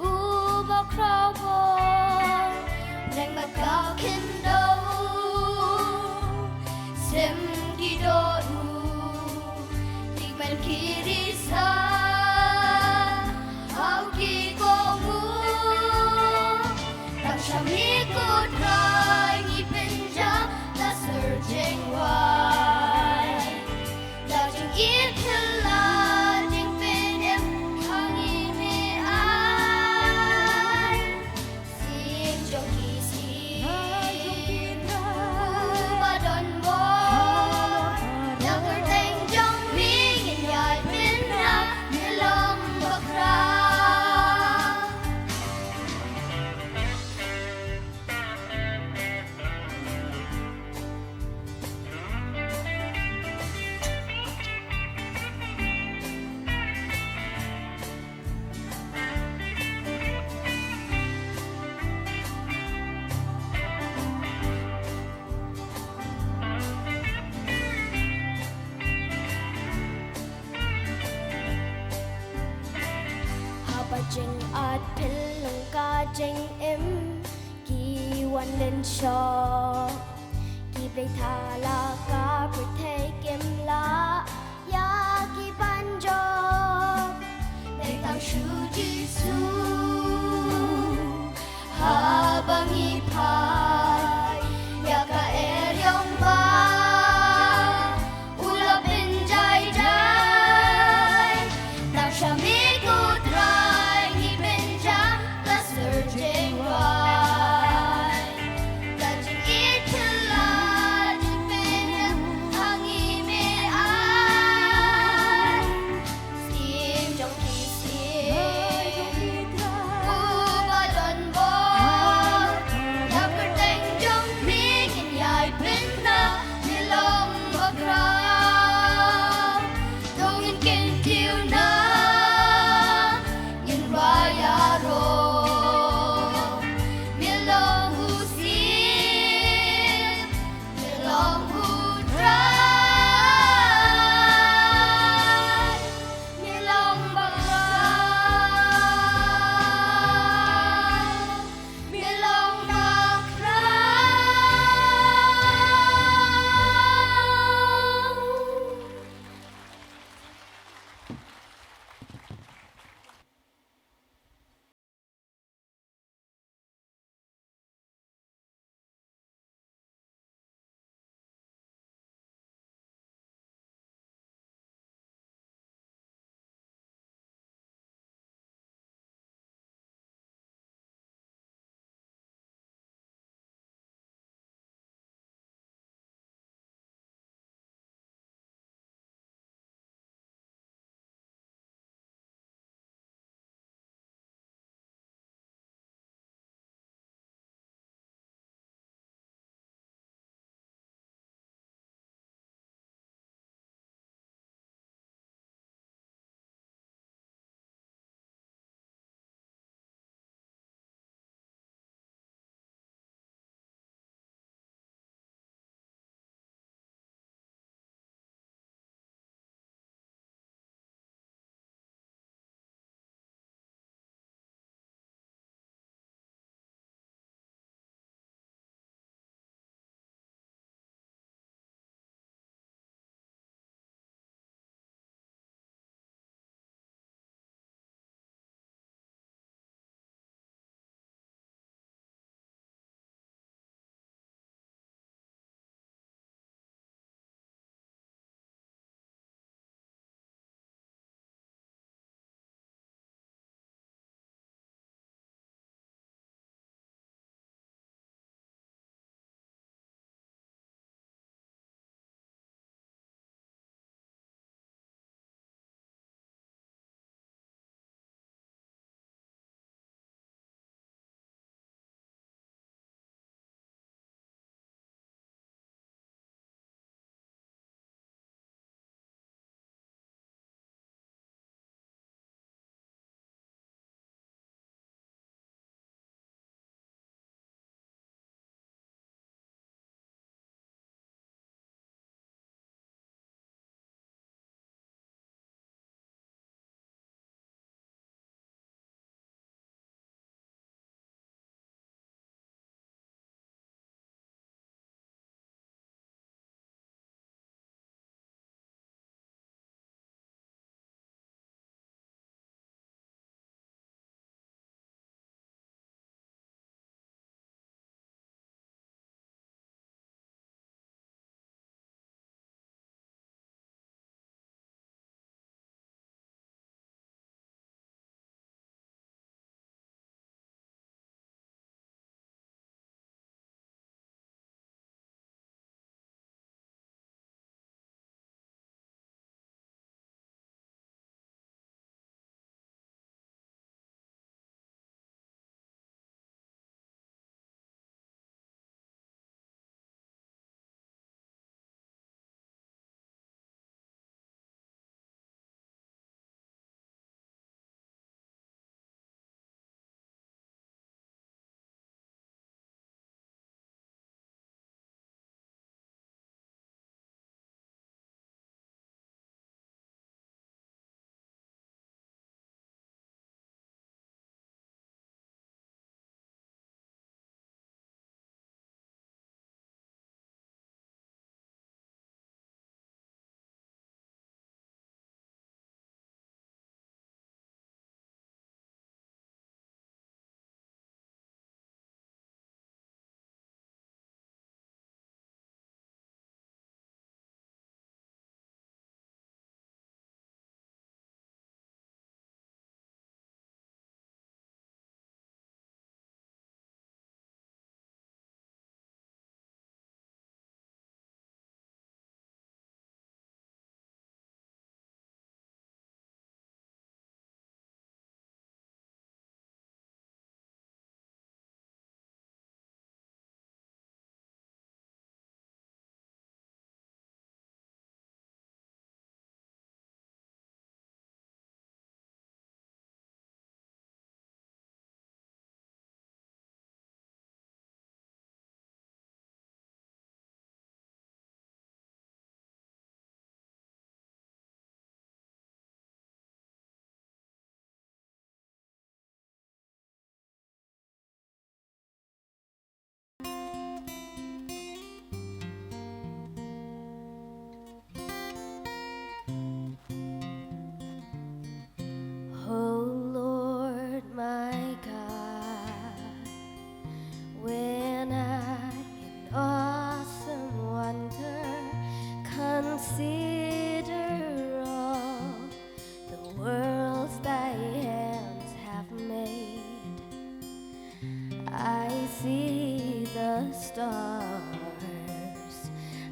uba khraw bor. Neng bad ka khyndew sim ki dohnud, tip ban ki risa ha u ki kohnguh. Tang sha me ko Trai ngi pynjah na sur jingrwai. Da jingïeit phylla jingpynim ha ngi me ai. Syiem jong ki syiem, uba don bor, ïa ka kyrteng jong me ngin ïai pynbna, ngi long bakhraw. Haba jingat phyllung ka jingim, ki wan lynshop. Ki blei thala ka pyrthei kim lah ïa ki ban jop. Dei tang shu Jisu haba ngi phai ïa ka eriong ba u la pynjai jai. Tang sha me ko Trai ngi pynjah la sur jingrwai. Ka jingïeit phylla jingpynim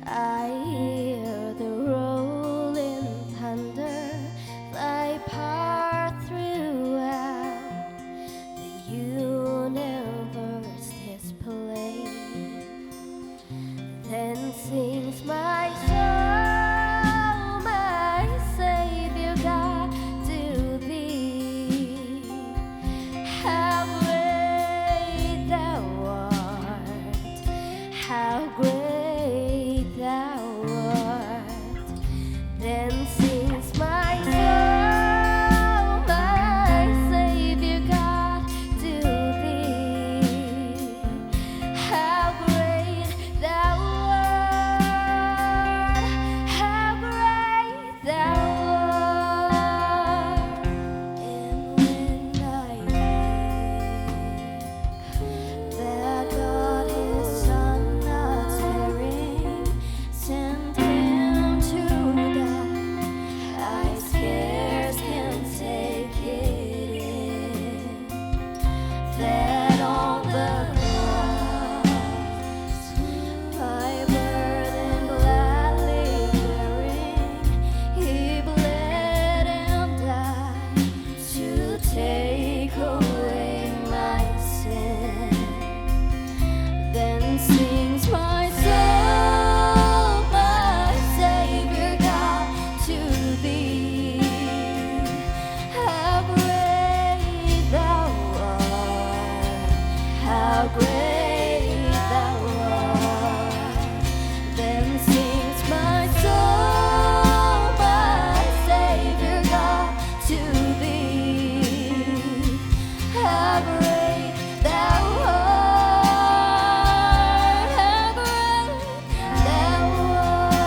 I hear the rolling thunder fly past throughout the universe display. Then sings my soul, my Savior God, to thee. How great thou art, how great thou art. Then sings my soul, my Savior God, to thee. How great thou art, how great thou art. And when I think that God his Son, not sparing, sent him to die, I scarce can take it in that on the cross, my burden gladly bearing, he bled and died to take away my sin. Then sings my soul, my Savior God, to thee. How great thou art, how great thou art. Then sings my soul, my Savior God, to thee. How great thou art, how great thou art.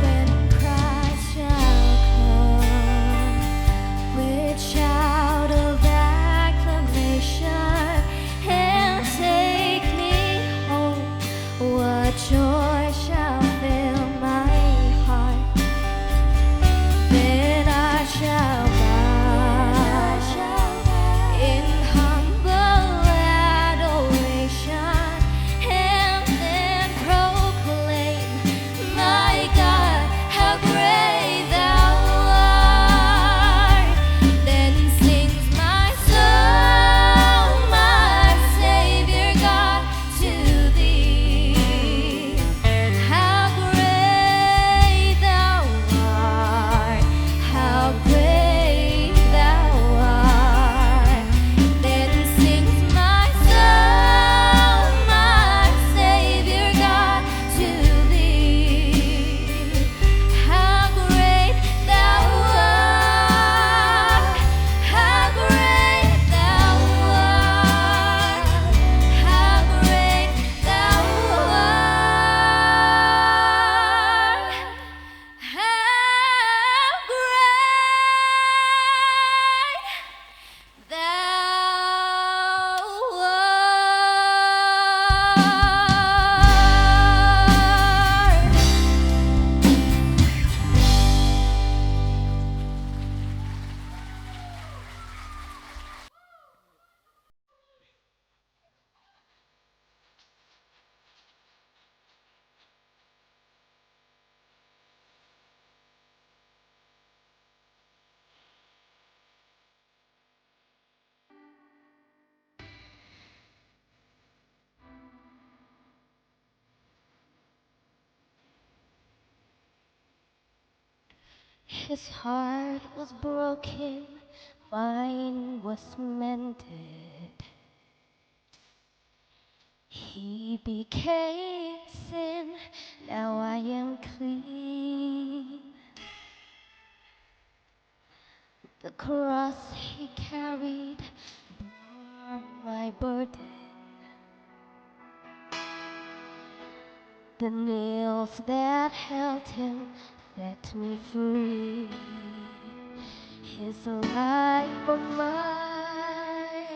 When Christ shall come with shout of acclamation and take me home, what joy shall fill my heart. Then I shall bow in humble adoration and then proclaim, my God, how great thou art. Then sings my soul, my Savior God, to thee. How great thou art, how great thou art. Then sings my soul, my Savior God, to thee. How great thou art, how great thou art, how great thou art, how great thou art. His heart was broken, mine was mended. He became sin, now I am clean. The cross he carried bore my burden. The nails that held him set me free. His life was mine,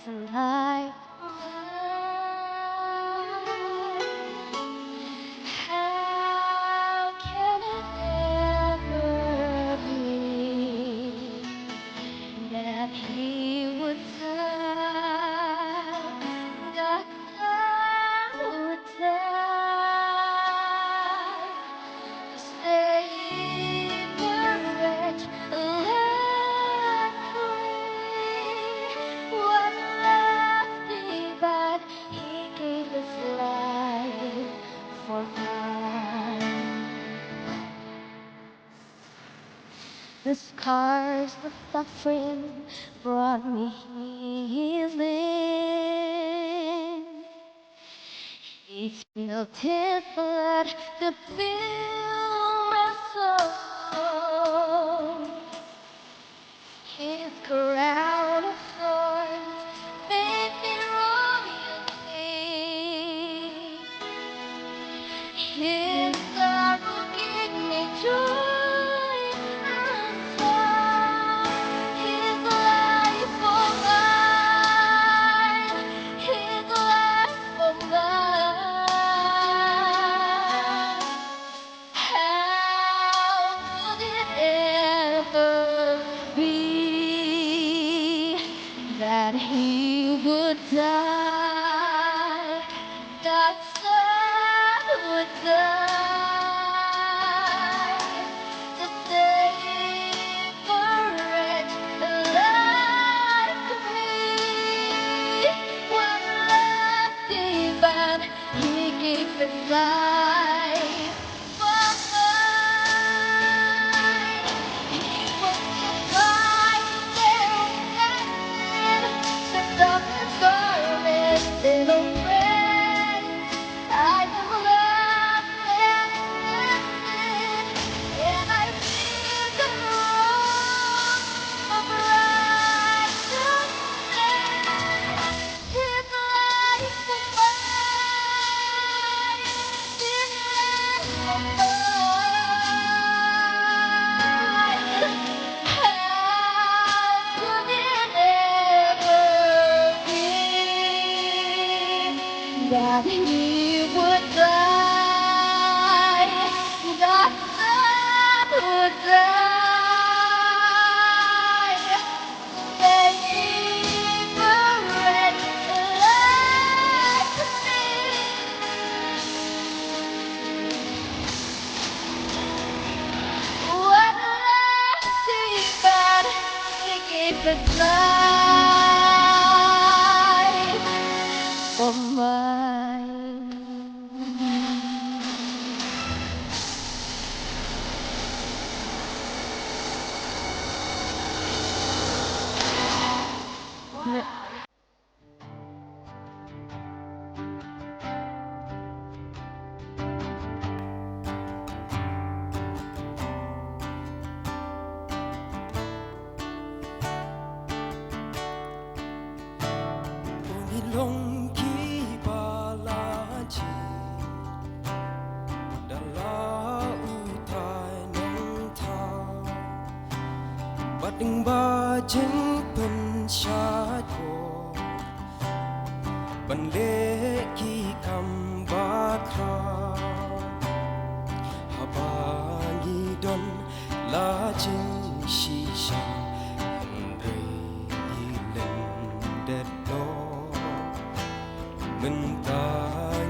his life was mine. How can it ever be that he would die? That I would die to save a wretch like me. What love divine, he gave his life for mine. The scars of suffering brought me healing. He spilled his blood to fill my soul. His crown of thorns made me royalty. His sorrow gave me joy unsung. His life for mine, his life for mine. How could it ever be that he would die? God's son would die to save a wretch like me. What love divine, he gave his life for mine. He was the light that the darkness garment in a rain. I am loved and accepted, and I wear the robe of righteousness. His life for mine, his life for mine. How could it ever be that he would die? God's son would die. Favorite like me. What a lasting God, he gave his life for mine. Ngi long kiba la jied da la U Trai Nongthaw, bad lyngba jingpynshait ko ban leh ki kam bakhraw. Haba ngi don la jingshisha, hynrei ngi lyndet noh. Mynta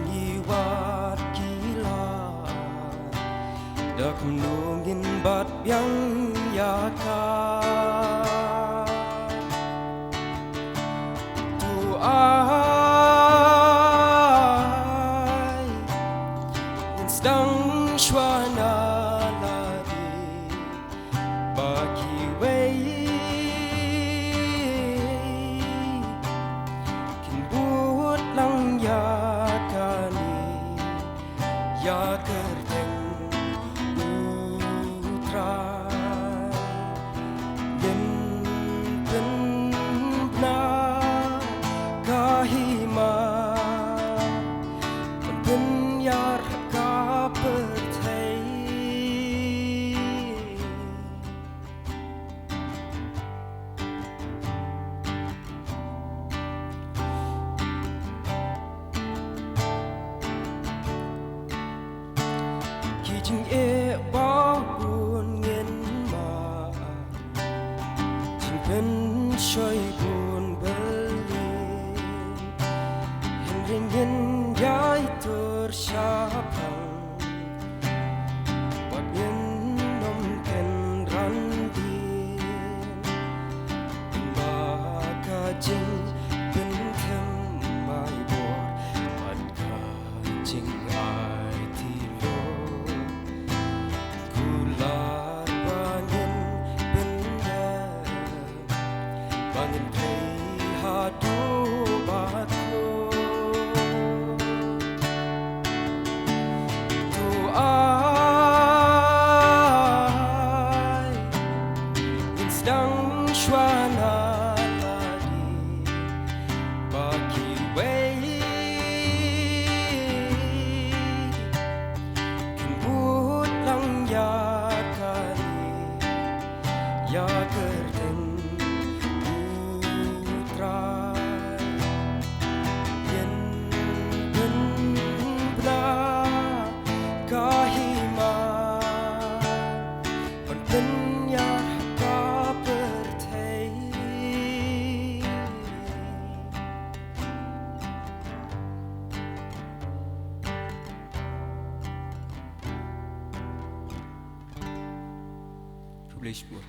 ngi wad ki lad, da kumno ngin bat biang ïa ka? To ai ngin sdang shuwa na lade, ba kiwei kin bud lang ïa kane, ïa kyrteng U Trai. Ngin ïai tur shaphang, wat ngin ym kynran dien. Ba ka jingpynthem ai bor, bad ka jingaiti lor, kular ba ngin pyndem, ba ngin trei haduh ba kut. To ai ngin sdang shuwa na lade, ba kiwei kin bud lang ïa kane, ïa kyrteng U Trai. Ngin pynbna ka hima, ban pynïar ha ka pyrthei. Khublei shibun.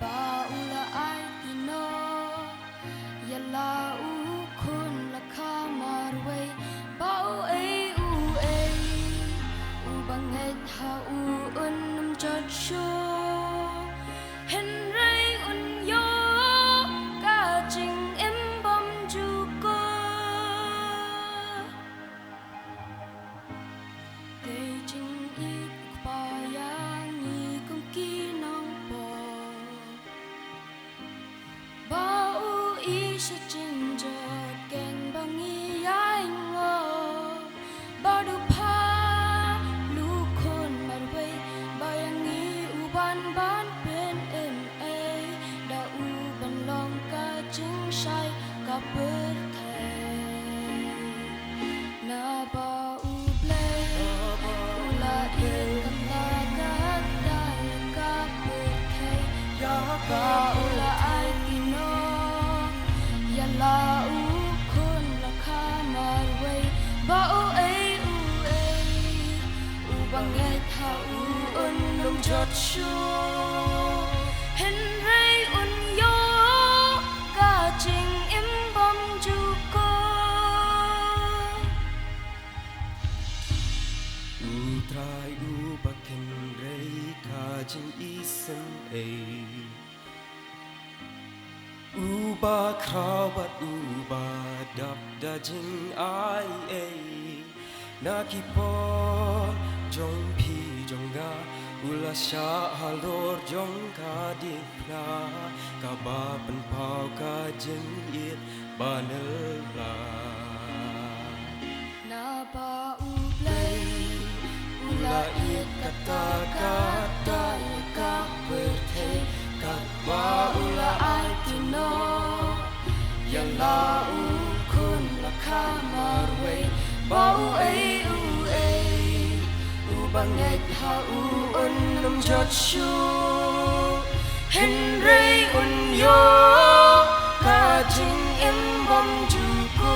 Ba u la aiti noh ïa la u khun la kha marwei, ba uei uei uba ngeit ha u un ym jot shuh, hynrei un ïoh ka jingim bymjukut. Dei jingïeit u Kpa ïa ngi kum ki nongpop, ba u ïeit sha jingjot keiñ ba ngi ïai ngop, ba u pha u khun marwei, ba ïa ngi u wan ban pynïeng ei, da u ban long ka jingshai ka pyrthei. Naba U Blei u la ïeit katta katta ïa ka pyrthei, ba u la aiti noh ïa la u khun la kha marwei, ba uei uei uba ngeit ha u un ym jot shuh, hynrei un ïoh ka jingim bymjukut. U Trai uba kynrei ka jingisynei, uba khraw bad uba dap da jingaiei. Na ki por jong phi jong nga u la shah halor jong ka diengphna kaba pynpaw ka jingïeit ba nylla. Naba U Blei u la ïeit katta katta ïa ka pyrthei, katba u la aiti noh ïa la u khun la kha marwei, ba uei uei uba ngeit ha u un ym jot shuh, hynrei un ïoh ka jingim bymjukut.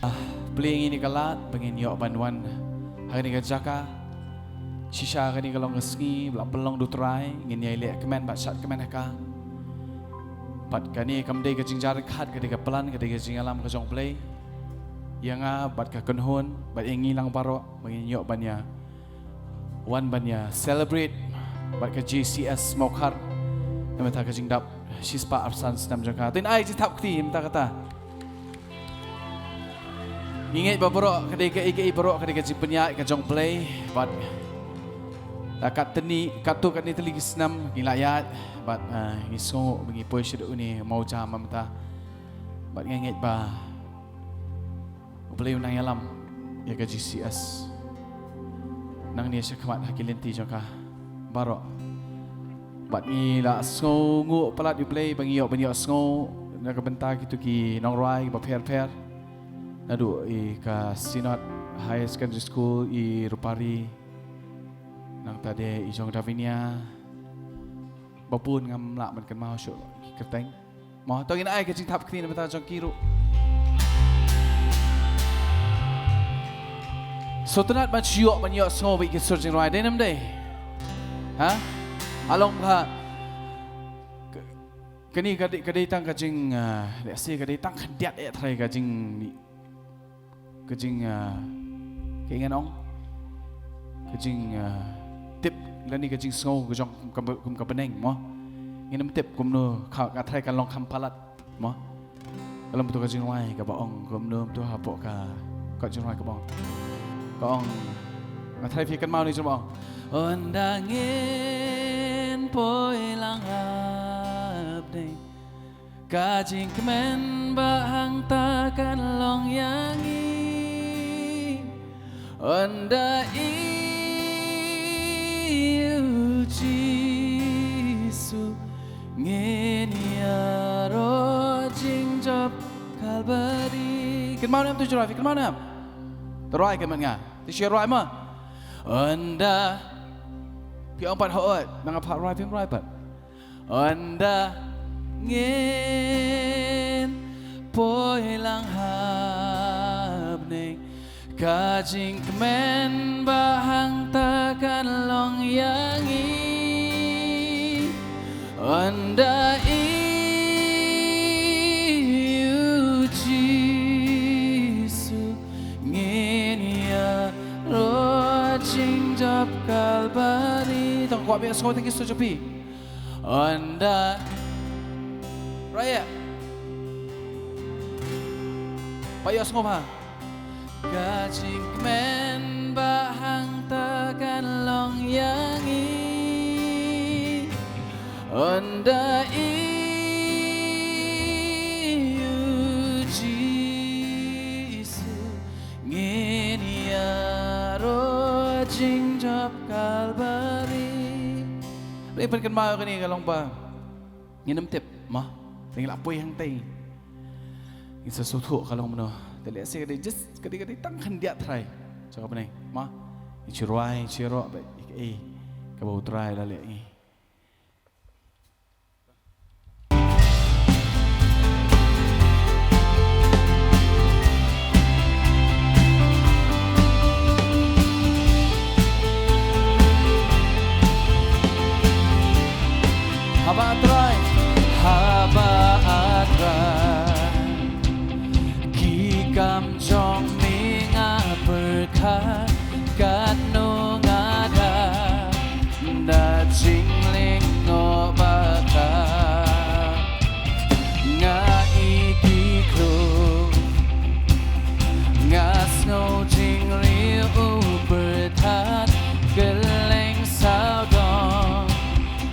Ah, plie ïa ngi kane ka lad ba ngin ïoh ban wan ha kane ka jaka. Shisha kane ka long ka sngi ba la pynlong da U Trai, ngin ïai leh kmen bad shad kmen ha ka. Bad kane kam dei ka jingjar khat, ka dei ka plan, ka dei ka jingïalam ka jong U Blei ïa nga bad ka kynhun bad ïa ngi lang baroh ba ngin ïoh ban ïa wan ban ïa celebrate bad ka J C S Mawkhar namar ka jingdap shispah arphew san snem jong ka. Te ngin ai jingthap kti mynta kata. Ngi ngeit ba baroh ka dei kaei kaei baroh ka dei ka jingpynïaid ka jong U Blei bad la katne katto katne tylli ki snem ngi la ïaid bad, ah, ngi sngew ba ngi poi sha une u mawjam mynta. Bad ngi ngeit ba U Blei u nang ïalam. ïa ka G C S. Nangne sha khmat ha ki lynti jong ka baroh. Bad ngi la sngew nguh palat ïa U Blei ba ngi ïoh ban ïoh sngew na ka bynta kito ki nongrwai ba pher pher. Naduh i ka Synod Higher Secondary School i Rupari, nangta de i jong Davinia, ba bun ngam lah ban kynmaw shuh ki kyrteng. Mo, to ngin ai ka jingthap kti na bynta jong ki ruh. Sngewtynnat ban shu ïoh, ban ïoh sngew bad ki sur jingrwai, dei ne ym dei? Ha? Along ha. Kane ka dei, ka dei tang ka jing, ah, lehse ka dei tang khyndiat eh trai ka jing, ka jing, ah, ka ngan ong, ka jing, ah, tip lane ka jingsngew ka jong kum ka, kum ka bneng mo. Ngin ym tip kumno ka, ka trai ka long kham palat mo. Ka long to ka jingrwai kaba ong kumno to hapoh ka, ka jingrwai kaba ong. Ka ong, nga trai phi kynmaw ne jingrwai ong. Ynda ngin poi lang hapdeng ka jingkmen ba hangta kan long ïa ngi. Ynda i U Jisu ngin ïaroh jingjop Kalbari. Kynmaw ne em to jingrwai, kynmaw ne em? To rwai kynmaw nga. To shu rwai ma. Ynda phi ong pat hooid, nang pat rwai, phim rwai pat. Ynda ngin poi lang hapdeng ka jingkmen ba hangta kan long ïa ngi. Ynda i U Jisu ngin ïaroh jingjop Kalbari. Tang kwah bia sngewthuh ki sur jong phi. Ynda. Raya. Phi ïohsngew bha. Ka jingkmen ba hangta kan long ïa ngi. Ynda i U Jisu ngin ïaroh jingjop Kalbari. Ri pynkynmaw kane ka long ba ngin ym tip mo. Te ngi la poi hangtei. Ngi sa sngewthuh ka long mano. Te lehse ka dei just ka dei, ka dei tang khyndiat trai. Sa ka bneng mo. Ngi shu rwai, ngi shu ïaroh bad ïa kaei kaba U Trai u la leh ïa ngi. Haba A Trai, haba A Trai, ki kam jong me nga pyrkhat, katno nga da, da jinglyngngoh ba ka. Nga i ki kluk, nga sngew jingriew u pyrthat, kylleng sawdong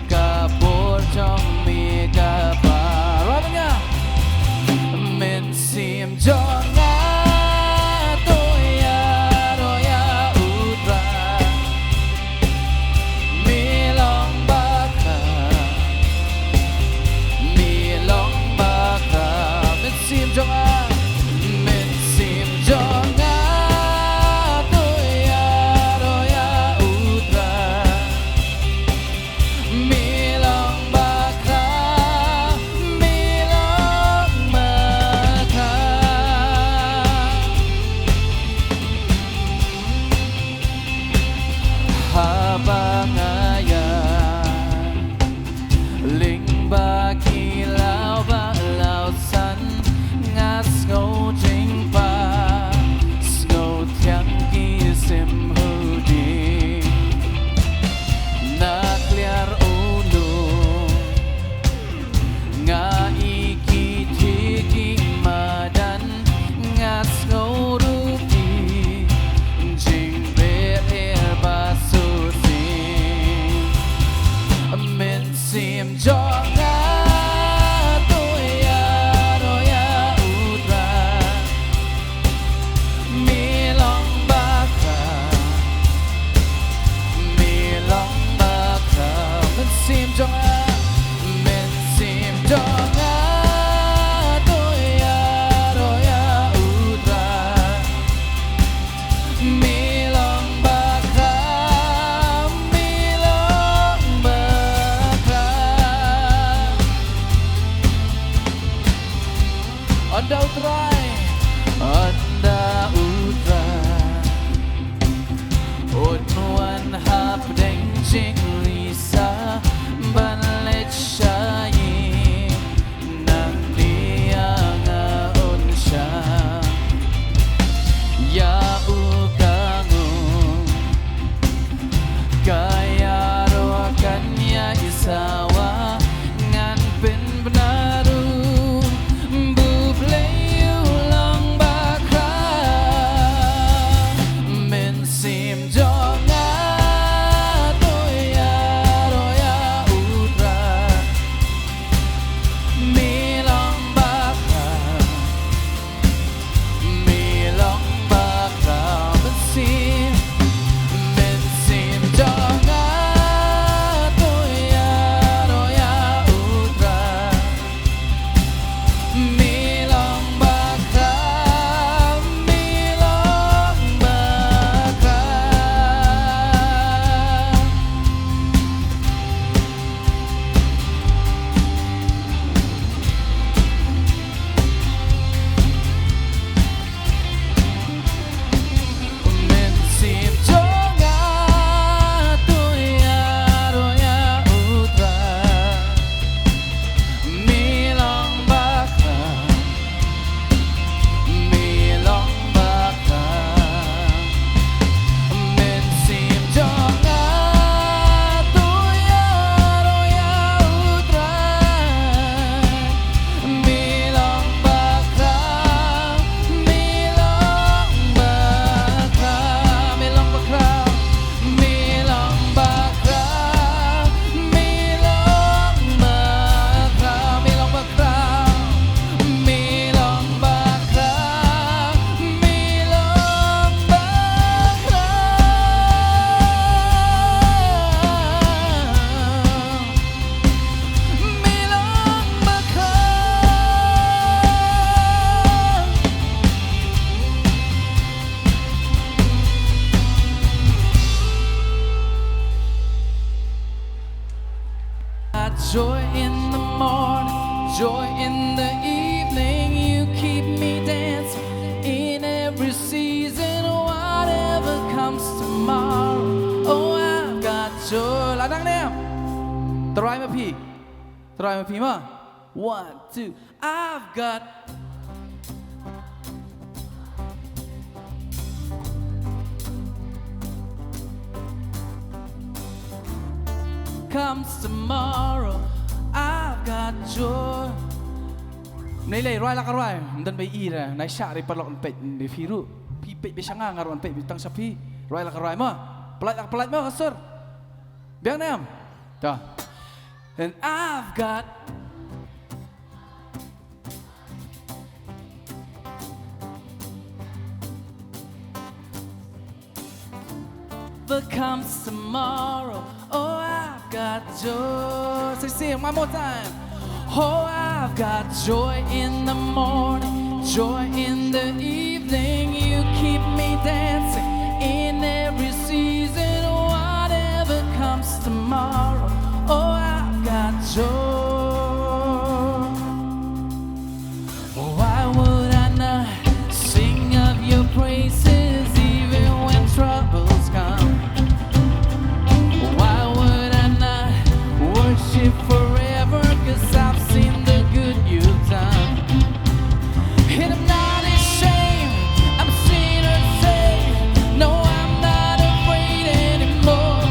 ka bor jong me ka ba. Rwai bad nga. Mynsiem jong nga to ïaroh ïa Joy in the morning, joy in the evening, you keep me dancing in every season, whatever comes tomorrow. Oh, I've got joy. La dang ne em. Trai ma phi. Trai ma phi ma. One, two. I've got comes tomorrow, I've got joy. Nei lei, rwai la ka rwai. Ym don ba i re, nai shah re paralok, yn peit ba phi ruh. Phi peit ba sha nga, nga ruh yn peit ba tang sha phi. Rwai la ka rwai ma. Pynlait la ka pynlait ma ka sur. Biang ne em. Ta. And I've got But comes tomorrow, oh, I've got joy. So sing one more time. Oh, I've got joy in the morning, joy in the evening. You keep me dancing in every season, whatever comes tomorrow. Oh, I've got joy. Why would I not sing of your praises even when troubles come? Why would I not worship forever? 'Cause I've seen the good you've done. And I'm not ashamed, I'm sinner saved. No, I'm not afraid anymore.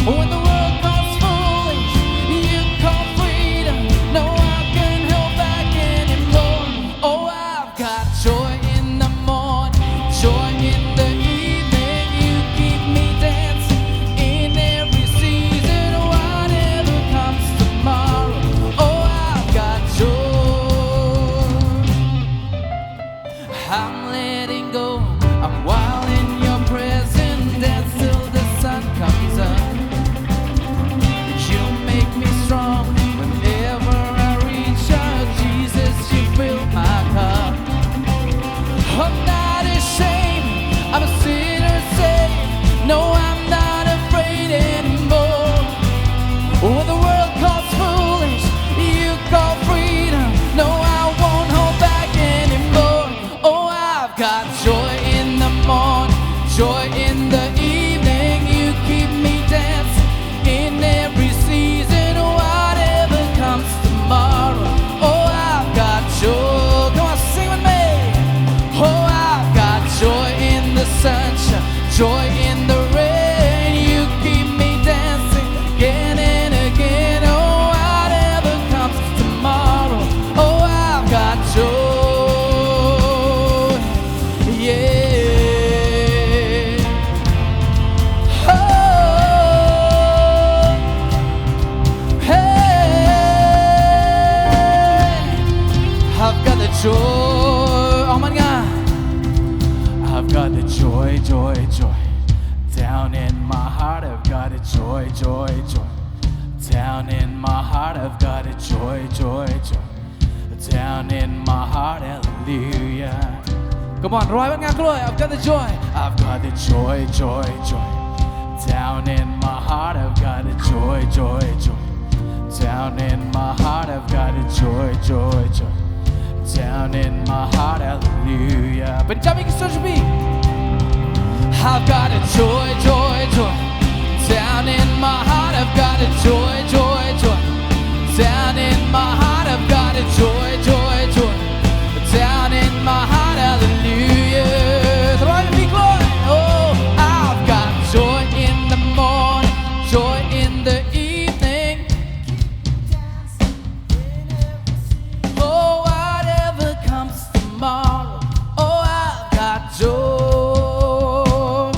When the world calls foolish, you call freedom. No, I can't hold back anymore. Oh, I've got joy in the morning, joy in the evening. You keep me dancing in every season, whatever comes tomorrow. Oh, I've got joy. I'm letting go. I'm wild in your presence. Dance till the sun comes up. You make me strong. Whenever I reach out, Jesus, you fill my cup. I'm not ashamed. I'm a sinner saved. No, I'm not afraid anymore. When the world calls foolish, you call freedom. No, I won't hold back anymore. Oh, I've got joy in the morning, joy in the evening. You keep me dancing in every season, whatever comes tomorrow. Oh, I've got joy. Come on, sing with me. Oh, I've got joy in the sunshine, joy in the rain. You keep me dancing again and again. Oh, whatever comes tomorrow. Oh, I've got joy. Yeah. Oh, hey. I've got the joy. Oh my God. I've got the joy, joy, joy. Down in my heart, I've got a joy, joy, joy. Down in my heart, I've got a joy, joy, joy. Down in my heart, hallelujah. Come on, rwai bad nga kloi. I've got the joy. I've got the joy, joy, joy. Down in my heart, I've got a joy, joy, joy. Down in my heart, I've got a joy, joy, joy. Down in my heart, hallelujah. Punjabi ki sur bhi. I've got a joy, joy, joy. Down in my heart, I've got a joy, joy, joy. Down in my heart, I've got a joy, joy, joy. Down in my heart, hallelujah. Rwai bad nga kloi. Oh, I've got joy in the morning, joy in the evening. Oh, whatever comes tomorrow. Oh, I've got joy.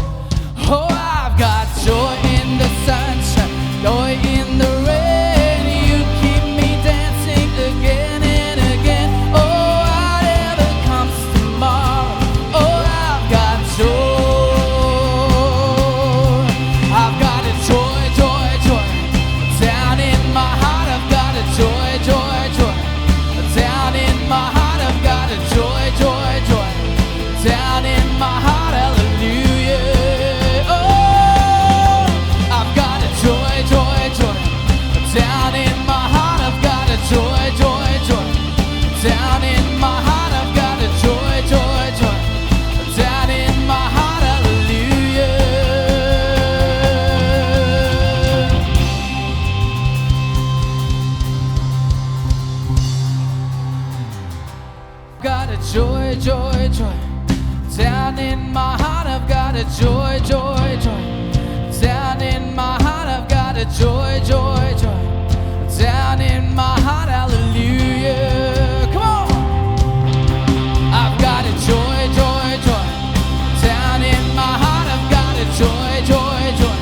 Oh, I've got joy in the sunshine, joy in the rain. You keep me dancing again and again. Oh, whatever comes tomorrow. Oh, I've got joy. I've got a joy, joy, joy. Down in my heart, I've got a joy, joy, joy. Down in my heart, I've got a joy, joy, joy. Down in my heart, hallelujah. Oh, I've got a joy, joy, joy. Down in In my heart, I've got a joy, joy, joy. Down in my heart, I've got a joy, joy, joy. Down in my heart, hallelujah. Come on. I've got a joy, joy, joy. Down in my heart, I've got a joy, joy, joy.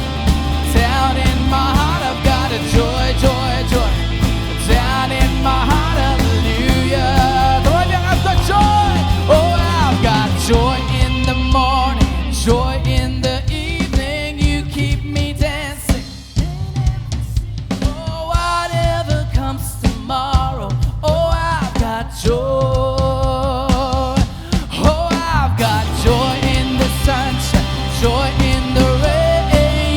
Down in my heart, I've got a joy, joy, joy. Down in my heart, hallelujah. Come on, I've got joy. Oh, I've got joy in the morning, joy in the evening. You keep me dancing. Oh, whatever comes tomorrow. Oh, I've got joy. Oh, I've got joy in the sunshine, joy in the rain.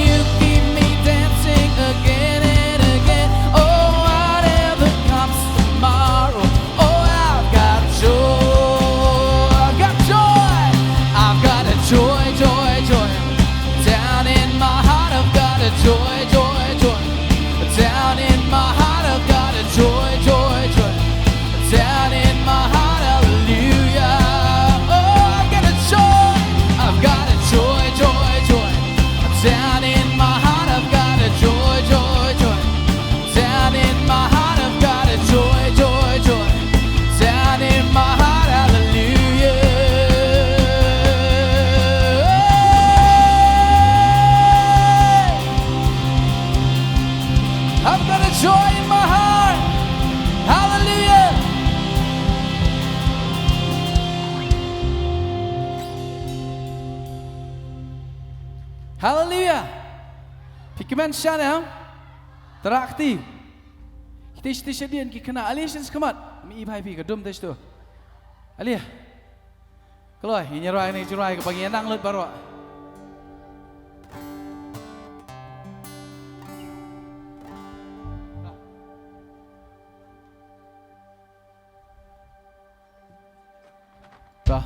You keep me dancing again and again. Oh, whatever comes tomorrow. Oh, I've got joy. I've got joy. I've got a joy, joy, joy. Down in my heart, I've got a joy, joy, joy. Down in my heart, I've got a joy, joy, joy. Down in my heart, hallelujah. Oh, I've got a joy. I've got a joy, joy, joy. Down in my heart, I've got a joy, joy, joy. Down in my heart, I've got a joy, joy, joy. Down in my heart, hallelujah. I've got a joy in my heart. Hallelujah. Hallelujah. Phi kmen shan em? Tara kti. Kti shiti shadien ki khynnah. Ale shen skhmat. Mi i bhai phi ka dum te shtu. Ale. Kloi, ngin ïa rwai ne jingrwai kaba ngin ïa nang lut baroh. Bah.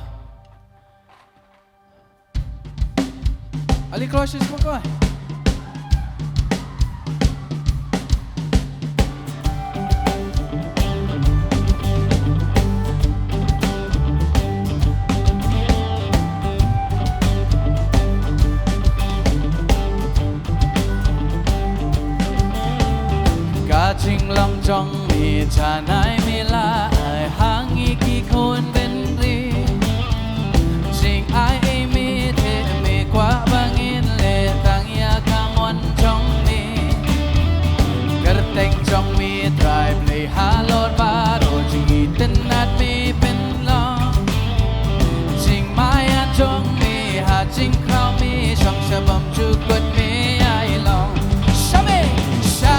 Ali Cross is mo ko. Ka jinglong jong me, janai me la ai ha ngi ki khun bynriew. Jingai ei me te me kwah ba ngin leh tang ïa ka mon jong me. Kyrteng jong me Trai Blei halor baroh, jingitynnad me pynlong. Jingmaïan jong me ha jingkraw me, shong sha bymjukut me ïai long. Sha me, sha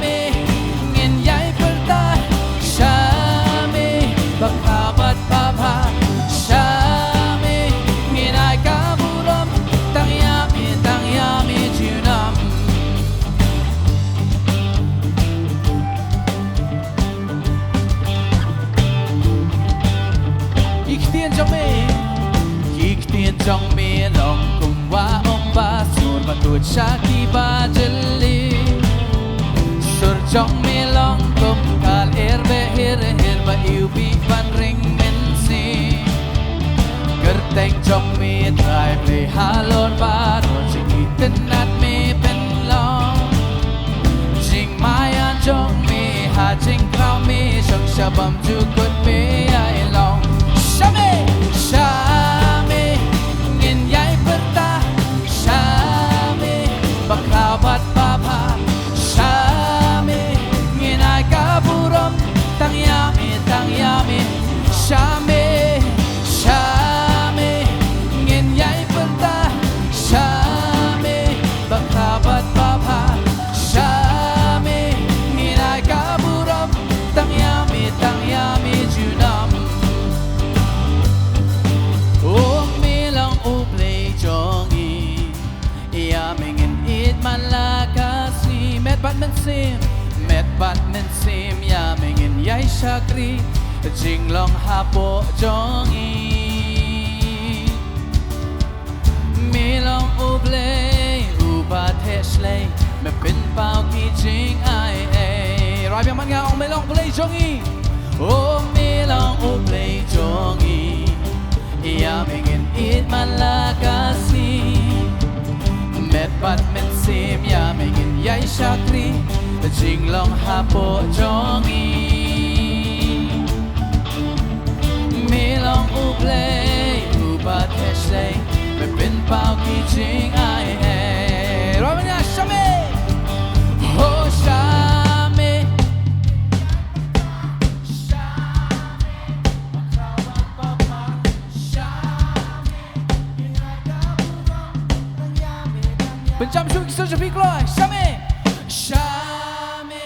me, ngin ïai pyrta, sha me, ba khraw bad ba bha, sha me, ngin ai ka burom, tang ïa me, tang ïa me junom. Ki ktien jong me, ki ktien jong me long kum wah ong ba sur ba kut sha ki ba jylliew. Sur jong me long kum ka lyer behir hir ba ïohi ban ring mynsiem. Kyrteng jong me Trai Blei halor baroh, jingitynnad me pynlong. Jingmaïan jong me ha jingkraw me, shong sha bymjukut me ïai long. Sha me, sha me, ngin ïai pyrta, sha me, ba khraw bad ba bha, sha me, ngin ai ka burom, tang ïa me, tang ïa me, sha me, sha me, ngin ïai pyrta, sha me, ba khraw bad ba bha, sha me, ngin ai ka burom, tang ïa me, tang ïa me junom. O me long U Blei jong ngi. Ïa me ngin ïeit man la ka sngi, met bad mynsiem, met bad mynsiem, ïa me ngin ïai shakri, jinglong hapoh jong ngi. Me long U Blei, uba theh shlei, me pynpaw ki jingai ei. Rwai biang man nga ong me long U Blei jong ngi. O me long U Blei jong ngi. Ïa me ngin ïeit man la ka sngi. Met bad mynsiem ïa me ngin ïai shakri. Jinglong hapoh jong ngi. Me long U Blei uba theh shlei. Me pynpaw ki jingai ei. Rwai manya, sha me. Ho sha me. Pynjam shuh ki sur jong phi kloi. Sha me. Sha me.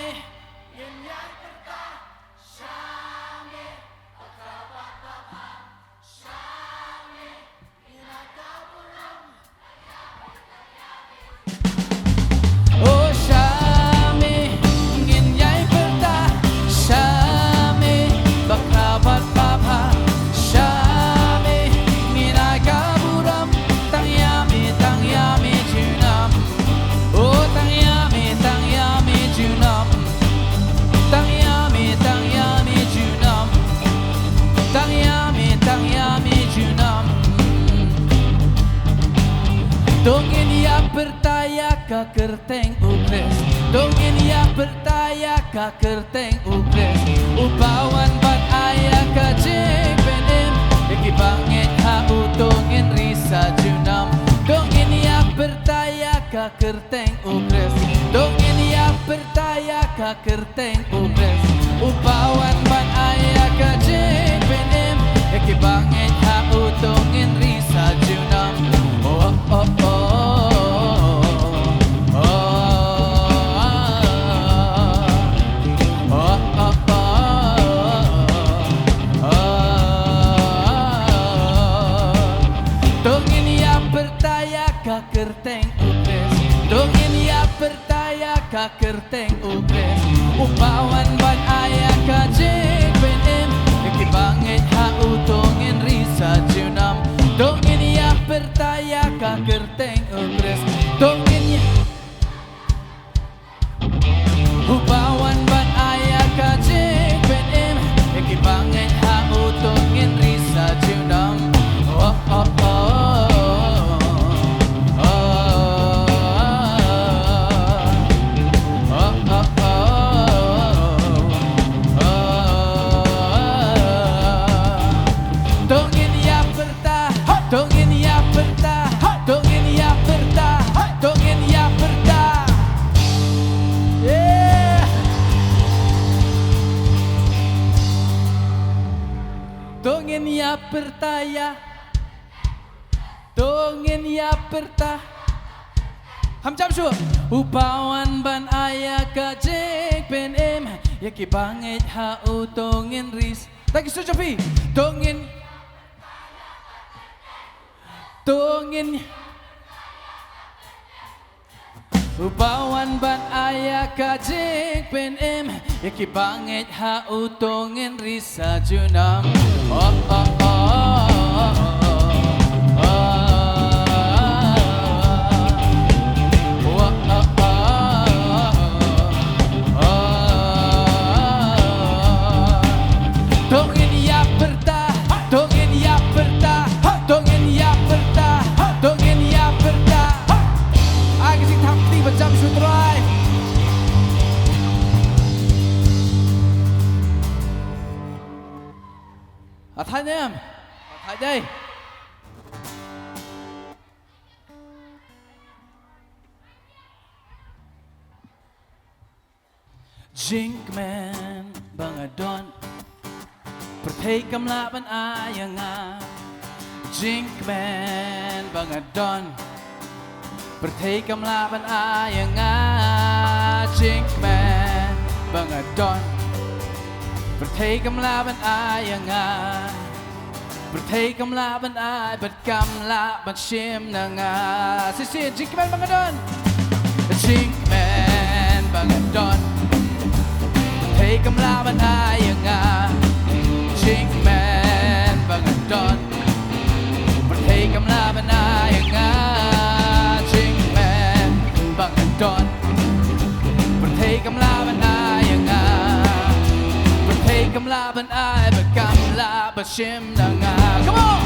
O sha me, ngin ïai pyrta, sha me, ba khraw bad ba bha, sha me, ngin ai ka burom, tang ïa me, tang ïa me junom. O tang ïa me, tang ïa me junom. Tang ïa me, tang ïa me junom. Tang ïa me, tang ïa me junom. To ngin ïa pyrta ïa ka kyrteng U Khrist. To ngin ïa pyrta ïa ka kyrteng U Khrist. Uba wan ban ai ïa ka jingpynim ïa kiba ngeit ha u, to ngin ri sa junom. To ngin ïa pyrta ïa ka kyrteng U Khrist. To ngin ïa pyrta ïa ka kyrteng U Khrist. Uba wan ban ai ïa ka jingpynim ïa kiba ngeit ha u, to ngin ri sa junom. Oh, oh, oh. Oh, oh, oh. To ngin ïa pyrta ïa ka kyrteng U Khrist. To ngin ïa pyrta ïa ka kyrteng U Khrist. Uba wan ban ai ïa ka jingpynim ïa kiba ngeit ha u, to ngin ri sa junom. To ngin ïa pyrta ïa ka kyrteng U Khrist. To ngin ïa Uba wan ban ai ïa ka jingpynim ïa kiba ngeit ha u, to ngin ri sa junom. Oh, oh, oh. Oh, oh, oh. To ngin ïa pyrta, to ngin ïa pyrta, to ngin ïa pyrta, to ngin ïa pyrta. Yeah. To ngin ïa pyrta ïa. To ngin ïa pyrta. Kham jam shuh. Uba wan ban ai ïa ka jingpynim ïa kiba ngeit ha u, to ngin ri sa. Thank you, Sujapi. To ngin To ngin. Uba wan ban ai ïa ka jingpynim ïa kiba ngeit ha u, to ngin ri sa junom. Oh, oh, oh, oh, oh. To ngin ïa pyrta, to ngin ïa pyrta, to ngin ïa pyrta, to ngin ïa pyrta. Ai ka jingthap kti ba jam shuh Trai. Athai nem. Athai dei. Jingkmen ba nga don, pyrthei kam lah ban ai ïa nga. Jingkmen ba nga don, pyrthei kam lah ban ai ïa nga. Jingkmen ba nga don, pyrthei kam lah ban ai ïa nga. Pyrthei kam lah ban ai bad kam lah ban shim na nga. Shisien, jingkmen ba nga don. Jingkmen ba nga don, pyrthei kam lah ban ai ïa nga. Jingkmen ba nga don, pyrthei kam lah ban ai ïa nga. Jingkmen ba nga don, pyrthei kam lah ban ai ïa nga. Pyrthei kam lah ban ai bad kam lah ban shim na nga. Come on.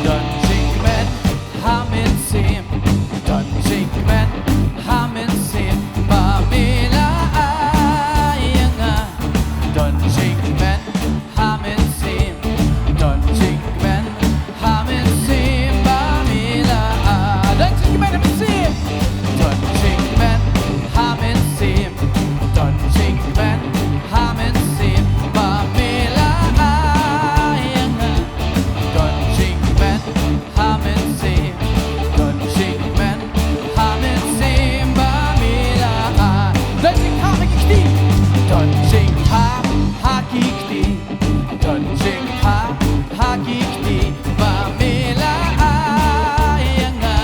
Don jingkmen ha mynsiem, don jingkmen ha mynsiem ba me la ai ïa nga. Don jingkmen ha mynsiem, don jingkmen ha mynsiem ba me la ai. Don jingkmen ha mynsiem, don jingkmen ha mynsiem, don jingkmen ha mynsiem ba me la ai ïa nga. Don jingkmen ha mynsiem, don jingkmen ha mynsiem ba me la ai. Don jingthap ha ki kti, don jingthap ha ki kti, don jingthap ha ki kti ba me la ai ïa nga.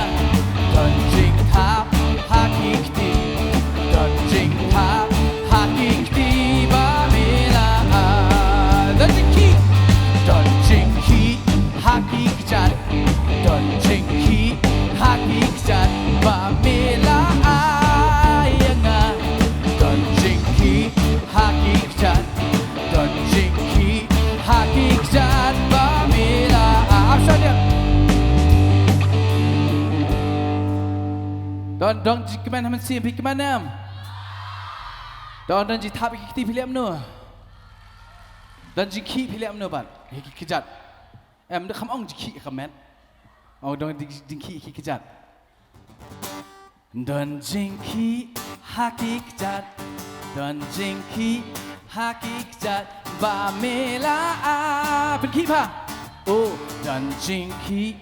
Don jingthap ha ki kti, don jingthap ha ki kti ba me la ai. Don jingkhih, don jingkhih ha ki kjat, don jingkhih ha ki kjat ba me la ai ïa nga. Don jingkhih ha ki kjat, don jingkhih ha ki kjat ba me la ai. Ap shwa dep. Don, don jingkmen ha mynsiem, phi kmen em? Don, don jingthap ha ki kti, phi leh kumno? Don jingkhih, phi leh kumno bad ha ki kjat? Em, da kham ong jingkhih ka met. Ong don jing-, jingkhih ha ki kjat. Don jingkhih ha ki kjat, don jingkhih ha ki kjat ba me la ai. Pynkhih bha. Oh, don jingkhih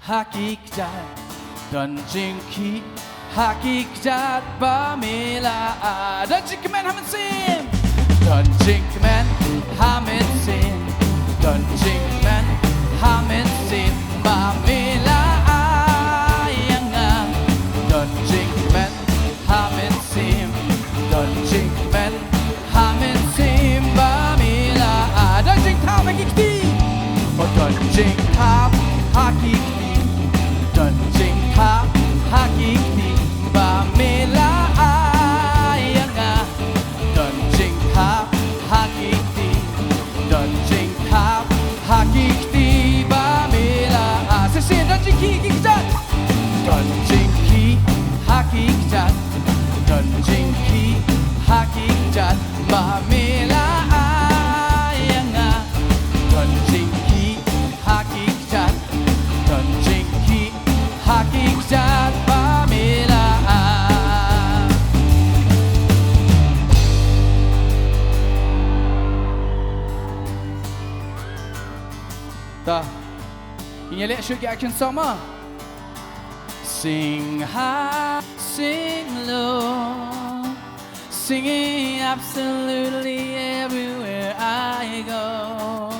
ha ki kjat, don jingkhih ha ki kjat ba me la ai. Don jingkmen ha mynsiem, don jingkmen ha mynsiem, don jingkmen ha mynsiem ba me la ai ïa nga. Don jingkmen ha mynsiem, don jingkmen ha mynsiem ba me la ai. Don jingthap ha ki kti, oh don jingthap ha ki kti, don jingthap ha ki kti ba me la ai ïa nga. Don jingthap ha ki kti, don jingthap ha ki kti ba me la ai. Shisien, don jingkhih ha ki kjat, don jingkhih ha ki kjat, don jingkhih ha ki kjat ba me la ai ïa nga. Don jingkhih ha ki kjat, don jingkhih ha ki kjat ba me la ai. Ta, ngin ïa leh shuh ki action song mo. Sing high, sing low, singing absolutely everywhere I go.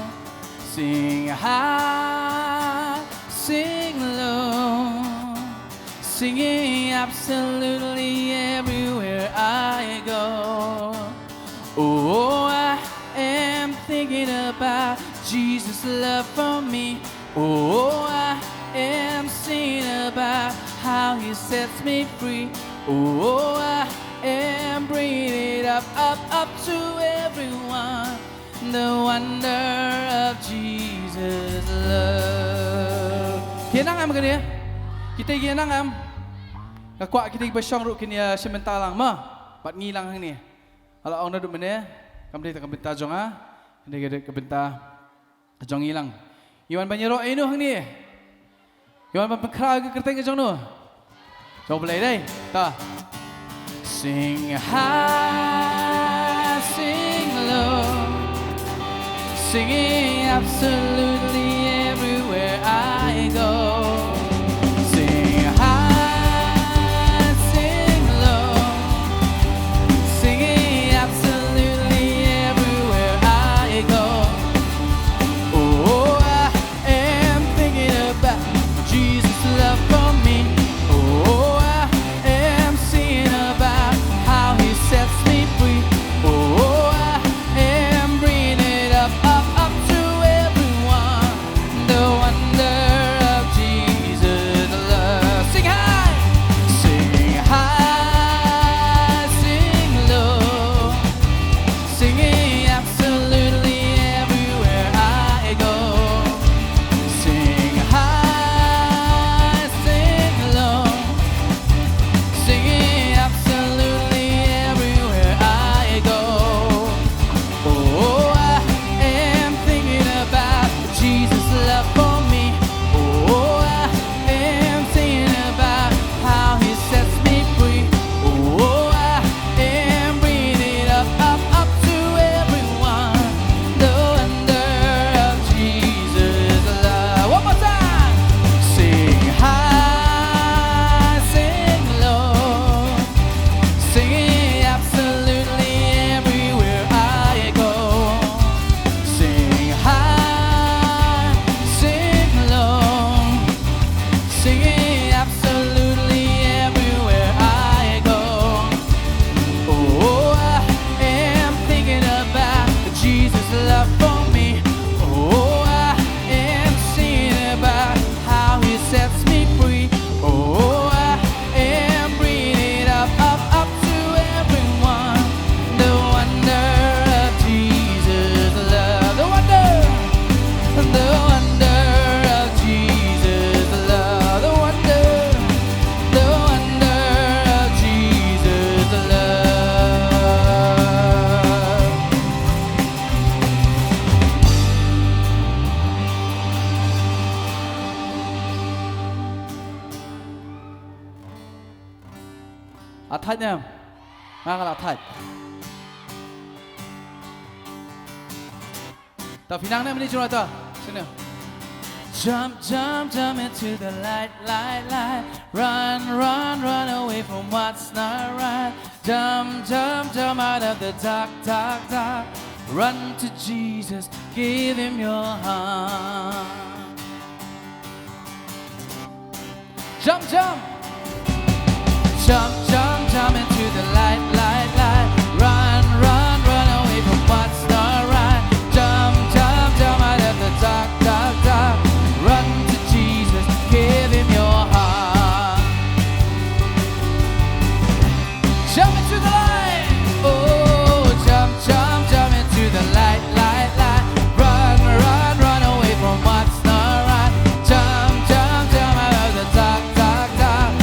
Sing high, sing low, singing absolutely everywhere I go. Oh, I am thinking about Jesus' love for me. Oh, I am singing about how he sets me free. Oh, I am bringing it up, up, up to everyone. The wonder of Jesus' love. Ki nang em kane? Kita ki nang em? Nga kwah kita ki ba shong ruh kin ïa shim bynta lang mo. Bad ngi lang hangne. Ala ong naduh mynne. Kam dei ta ka bynta jong nga. Ka dei ka bynta jong ngi lang. Ngi wan ban ïaroh ïa no hangne. Ngi wan ban pynkhraw ïa ka kyrteng ka jong no. Jong U Blei dei. Ta. Sing high, sing low, Singing absolutely everywhere I go. Sing high, sing low. Singing absolutely everywhere I go. Oh, I am thinking about Jesus' love for me. Oh, I am singing about how he sets me free. Oh, I am bringing it up, up, up to everyone. The wonder of Jesus' love. Sing high, sing high, sing low. Singing absolutely everywhere I go. Sing high, sing low. Singing absolutely everywhere I go. Oh, I am thinking about Jesus' love for me. Oh, I am singing about how he sets me free. Oh, I am bringing it up, up, up to everyone. The wonder of Jesus' love. One more time. Sing high, sing low. Singing absolutely everywhere I go. Sing high, sing low. Singing absolutely everywhere I go. Oh, I am thinking about Jesus' love for me. Oh, I am singing about how he sets me free. Oh, I am bringing it up, up, up to everyone. The wonder of Jesus' love. The wonder. The wonder of Jesus' love. The wonder. The wonder of Jesus' love. Athaj em. Nga ka la thaj. Ta phi nang ne mini chuna ta. Sini. Jump, jump, jump into the light, light, light. Run, run, run away from what's not right. Jump, jump, jump out of the dark, dark, dark. Run to Jesus, give him your heart. Jump, jump. Jump, jump, jump into the light, light, light. Run, run, run away from what's not right. Jump, jump, jump out of the dark, dark, dark. Run to Jesus, give him your heart. Jump into the light. Oh, jump, jump, jump into the light, light, light. Run, run, run away from what's not right. Jump, jump, jump out of the dark, dark, dark.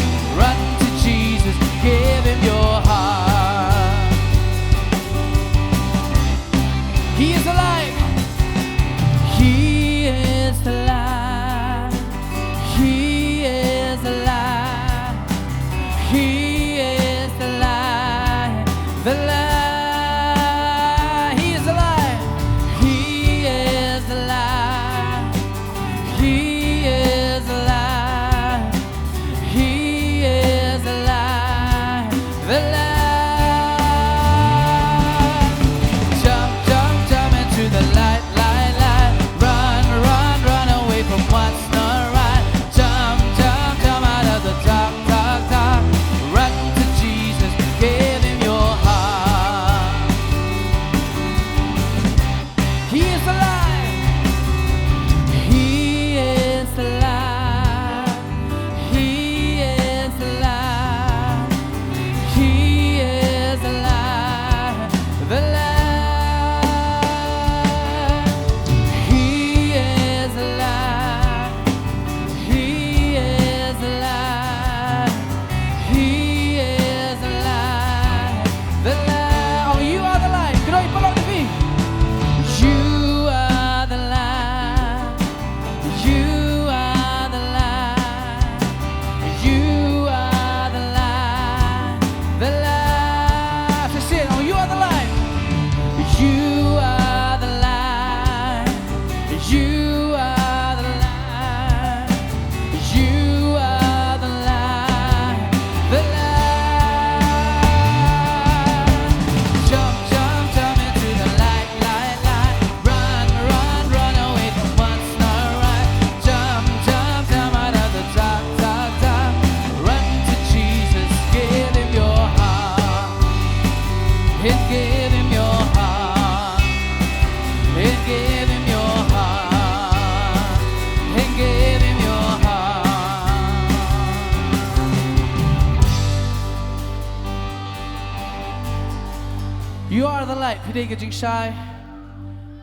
Lai, phi dei ka jingshai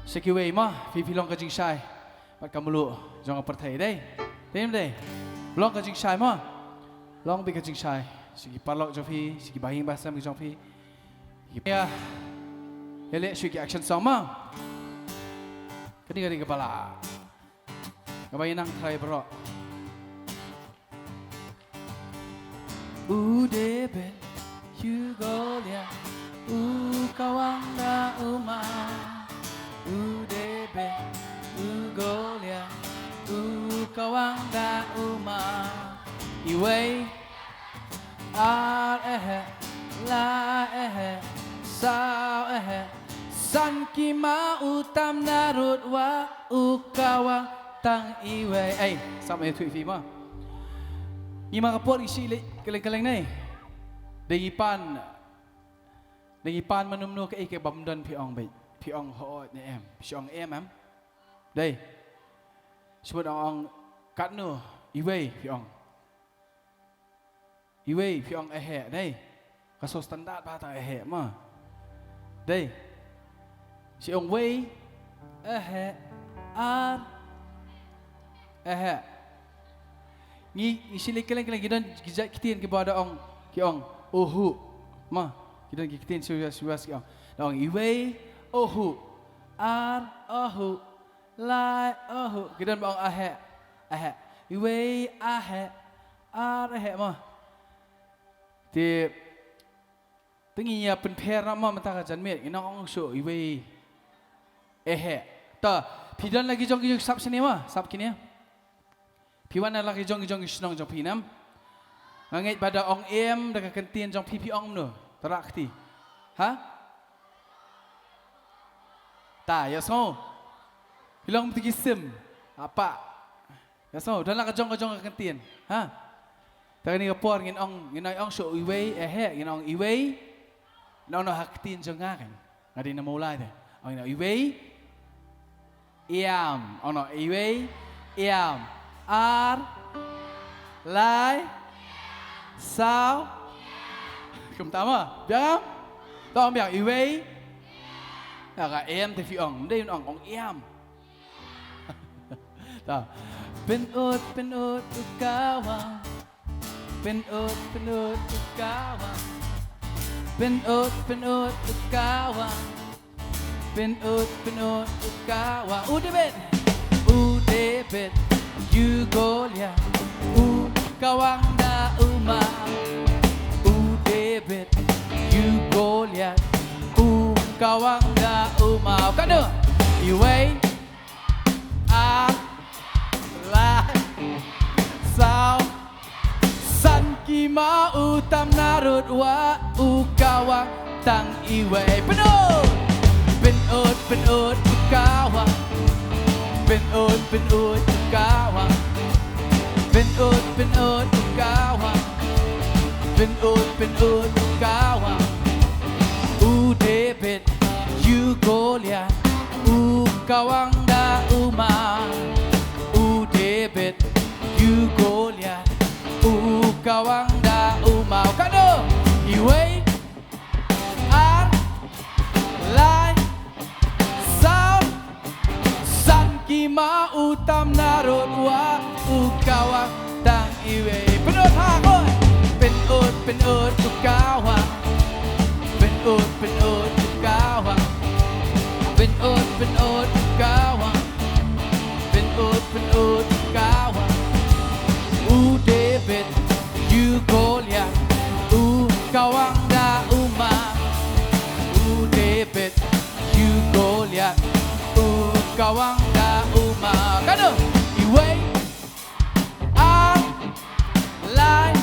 sha kiwei mo, phi, phi long ka jingshai bad ka mluh jong ka pyrthei, dei? Dei, em dei? Long ka jingshai mo. Long beit ka jingshai sha ki paralok jong phi, sha ki bahaïing bahasem jong phi. Ïa, ïa leh shuh ki action song mo. Kane, kane ka ba lah. Kaba ïa nang trai baroh. U David, u Goliath, u kawang da u ma. U David, u Goliath, u kawang da u ma. Iwei, ar eh, lai eh, saw eh, san ki ma u tam narud wa u kawang tang iwei. Ei, sam eh thui fi ma. Ngi ma ka por ngi shi leh kylleng kylleng nei. Dei ngi pan, dei ngi pan manum no ka ei ka bam don phi ong beit. Phi ong hooid ne em. Phi ong em em. Dei. Shu ong ong katno iwei phi ong. Iwei phi ong eh, dei. Ka so standard ba ta eh ma. Dei. Shi ong wei, eh, ar, eh. Ngi, ngi shi leh kylleng kylleng ki don ki jait ktien kiba da ong, ki ong uhu. Ma, ki don ki ktien shuwa shuwa ki ong. Da ong iwei, uhu. Ar, uhu. Lai, uhu. Ki don ba ong eh, eh. Iwei, eh. Ar eh ma. Te, te ngi ïa pynpher na ma mynta ka janmiet, ngi nang ong shuh iwei. Eh. Ta, phi don la ki jong ki jong sap shane ma, sap kine. Phi wan la ki jong ki jong ki shnong jong phi nam. Nga ngeit ba da ong em da ka kyntien jong phi phi ong no. Tara kti. Ha? Ta, ïa so. Phi long phi ki sim. Apa. Ïa so, don la ka jong ka jong ka kyntien. Ha? Ta kane ka por ngin ong, ngin ong shuh iwei, eh, eh, ngin ong iwei. Ngin ong no ha ktien jong nga kan. Nga dei na Mawlai te. Ong ngin ong iwei. Ïam, ong no iwei. Ïam. Ar. Lai. Saw. Kumta ma. Biang am? To ong biang iwei. Ïa ka em te phi ong, ym dei ong, ong ïam. Ta. Pynut, pynut u kawang. Pynut, pynut u kawang. Pynut, pynut u kawang. Pynut, pynut u kawang. U David. U David, u Goliath, u kawang da u ma. U David, u Goliath, u kawang da u ma. Katno? Iwei. Ar. Lai. Saw. San ki ma u tam narud wa u kawang tang iwei. Pynut. Pynut, pynut u kawang. Pynut, pynut u kawang. Pynut, pynut u kawang. Pynut, pynut u kawang. U David, u Goliath, u kawang da u ma. U David, u Goliath, u kawang da u ma. Katno? Iwei. Ar. Lai. Saw. San ki ma u tam narud wa u kawang tang iwei. Pynut ha koi. Pynut, pynut u kawang. Pynut, pynut u kawang. Pynut, pynut u kawang. Pynut, pynut u kawang. U David, u Goliath, u kawang da u ma. U David, u Goliath, u kawang da u ma. Katno? Iwei. Ar. Lai.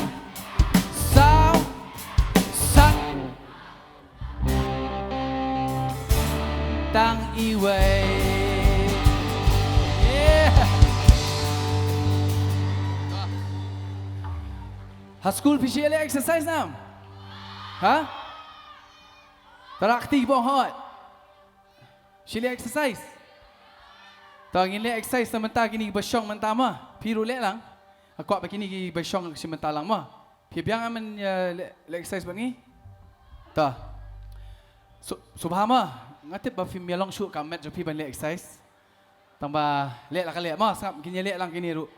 Saw. San. Tang iwei. Yeah. Ha skul phi shu leh exercise nam? Ha? Tara kti bong hot. Shu leh exercise. Ta ngin leh exercise na mynta kini ki ba shong mynta ma. Phi ruh leh lang. Nga kwah ba kini ki ba shong shi mynta lang ma. Phi biang amen, eh, leh, leh exercise bad ngi. Ta. So, sngewbha ma, nga tip ba phim ïa long shuh ka met jong phi ban leh exercise. Tang ba leh la ka leh ma, sngap kin ïa leh lang kine ruh.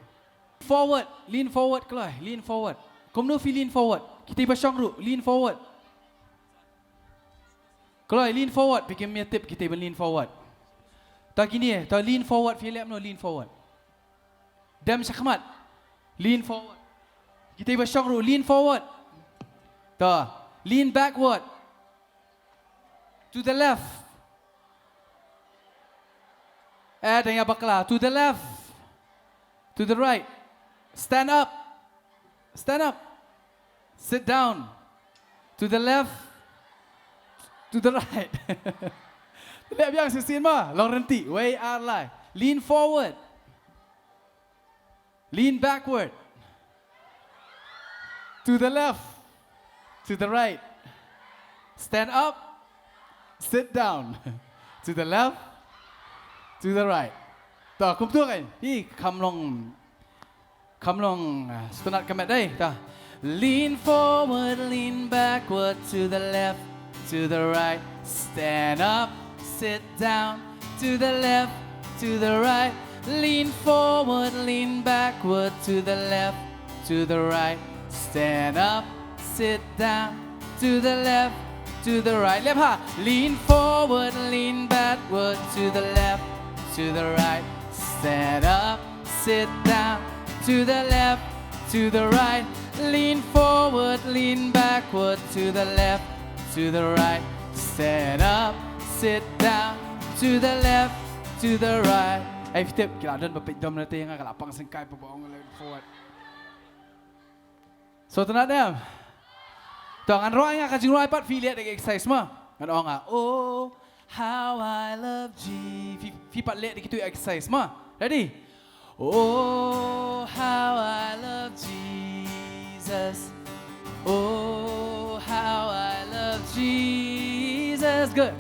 Forward, lean forward kloi, lean forward. Kumno phi lean forward? Kita ba shong ruh, lean forward. Kloi, lean forward, phi kim ïa tip kita ban lean forward. Ta kine, ta lean forward, phi leh kumno lean forward? Dem shakhmat. Lean forward. Kita ba shong ruh, lean forward. Ta, lean backward. To the left. Eh, dang ïa bakla. To the left. To the right. Stand up. Stand up. Sit down. To the left. To the right. Leh biang shisien ma. Long rynti. Wei ar lai. Lean forward. Lean backward. To the left. To the right. Stand up. Sit down. To the left. To the right. Ta, kumtu kan. Hi, kham long. Kham long, ah, sngewtynnat ka met dei. Ta. Lean forward, lean backward, to the left, to the right. Stand up, sit down, to the left, to the right. Lean forward, lean backward, to the left, to the right. Stand up, sit down, to the left, to the right. Leh bha. Lean forward, lean backward, to the left, to the right. Stand up, sit down, to the left, to the right. Lean forward, lean backward, to the left, to the right. Stand up, sit down, to the left, to the right. Ai, phi tip, ki la don ba peit dom na te nga, ka la pang sngewsih ba ong lean forward. Sngewtynnat em? To, ngan rwai nga ka jingrwai pat, phi leh da ka exercise ma. Ngan ong nga, "Oh, how I love Je-," phi, phi pat leh da kitu exercise ma. Ready? Oh, how I love Jesus. Oh, how I love Jesus. Good.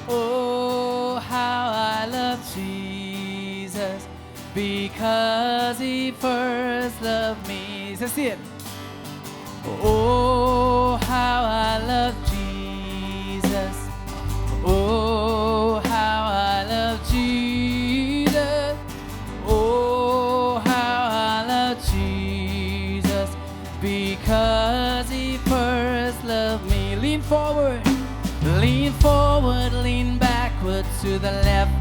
Oh, how I love Jesus. Because he first loved me. Let's sing it. Oh, how I love Jesus. Oh, how I love Jesus. Oh, how I love Jesus. Because he first loved me. Lean forward, lean forward, lean backward, to the left,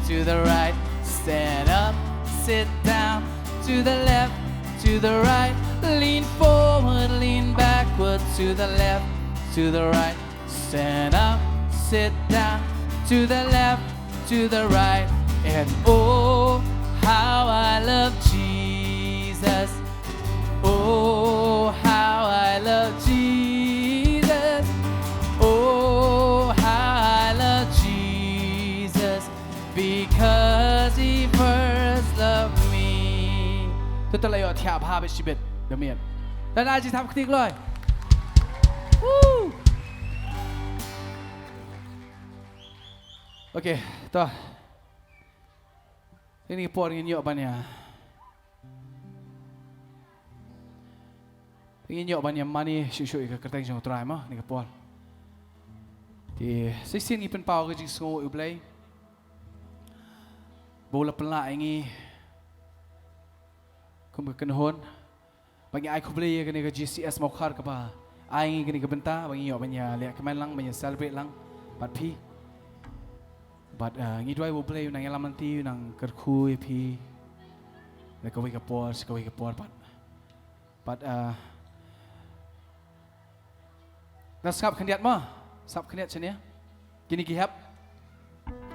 to the right. Stand up, sit down, to the left, to the right. Lean forward, lean backward, to the left, to the right. Stand up, sit down, to the left, to the right. And oh, how I love Jesus. Oh, how I love Jesus. Oh, how I love Jesus. Because he first loved me. To te la ïoh thiah bha bad shibit da miet. Te na ji thap kti kloi. Woo! Okay, to. Te kane ka por ngin ïoh ban ïa, te ngin ïoh ban ïa mane shuh shuh ïa ka kyrteng jong U Trai mo, kane ka por. Te shisien ngi pynpaw ka jingsngew ïa U Blei ba u la pynlah ïa ngi kum ka kynhun. Ba ngi ai khublei ïa kane ka G C S Mawkhar kaba ai ngi kane ka bynta ba ngi ïoh ban ïa leh kmen lang, ban ïa celebrate lang bad phi. Bad, uh, ngi duwai ba U Blei un nang ïalam lynti, un nang kyrkhu ïa phi na kawei ka por sha kawei ka por pat. Bad, uh, na sngap khyndiat mo, sngap khyndiat shane. Kine ki hep.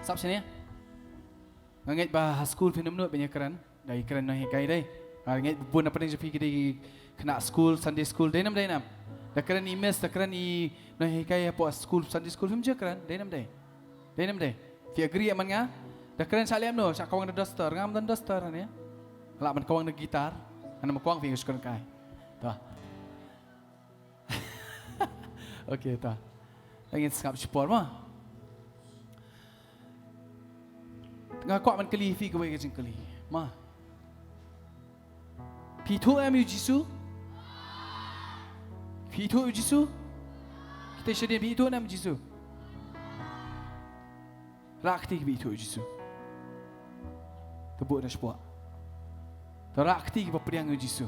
Sngap shane. Nga ngeit ba ha skul phin ym nud ban ïa kren. Da ïa kren nonghikai dei. Nga ngeit ba bun na pdeng jong phi ki dei ki khynnah skul, Sunday school, dei nam dei nam. Da kren i miss, da kren i nonghikai hapoh skul, Sunday school, phim ju kren, dei nam dei. Dei nam dei. Phi agree man nga? Da kren shah lem no, shah kawang da duster, ngam don duster ne. Lah man kawang da guitar. Ngam kawang phi ngi shu kren kai. To. Okay, to. Ngin sngap shipor mo. Nga kwah ban kylli phi kawei ka jingkylli. Ma. Phi ithuh em ïa u Jisu? Phi ithuh ïa u Jisu? Kita shadien, phi ithuh em ïa u Jisu? Rah kti kiba ithuh ïa u Jisu. Te buh na shapoh. Te rah kti kiba pdiang ïa u Jisu.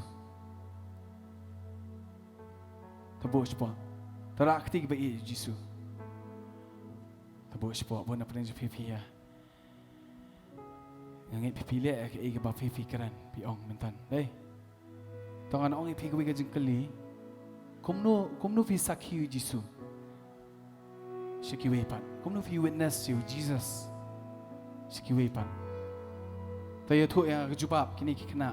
Te buh shapoh. Te rah kti kiba ïeit ïa u Jisu. Te buh shapoh, bun na pdeng jong phi phi ïa. Nga ngeit phi phi leh ïa kaei kaba phi phi kren, phi ong mynta. Dei. To ngan ong ïa phi kawei ka jingkylli. Kumno, kumno phi sakhi ïa u Jisu sha kiwei pat? Kumno phi witness ïa u Jesus sha kiwei pat? To ïathuh ïa nga ka jubab kine ki khynnah.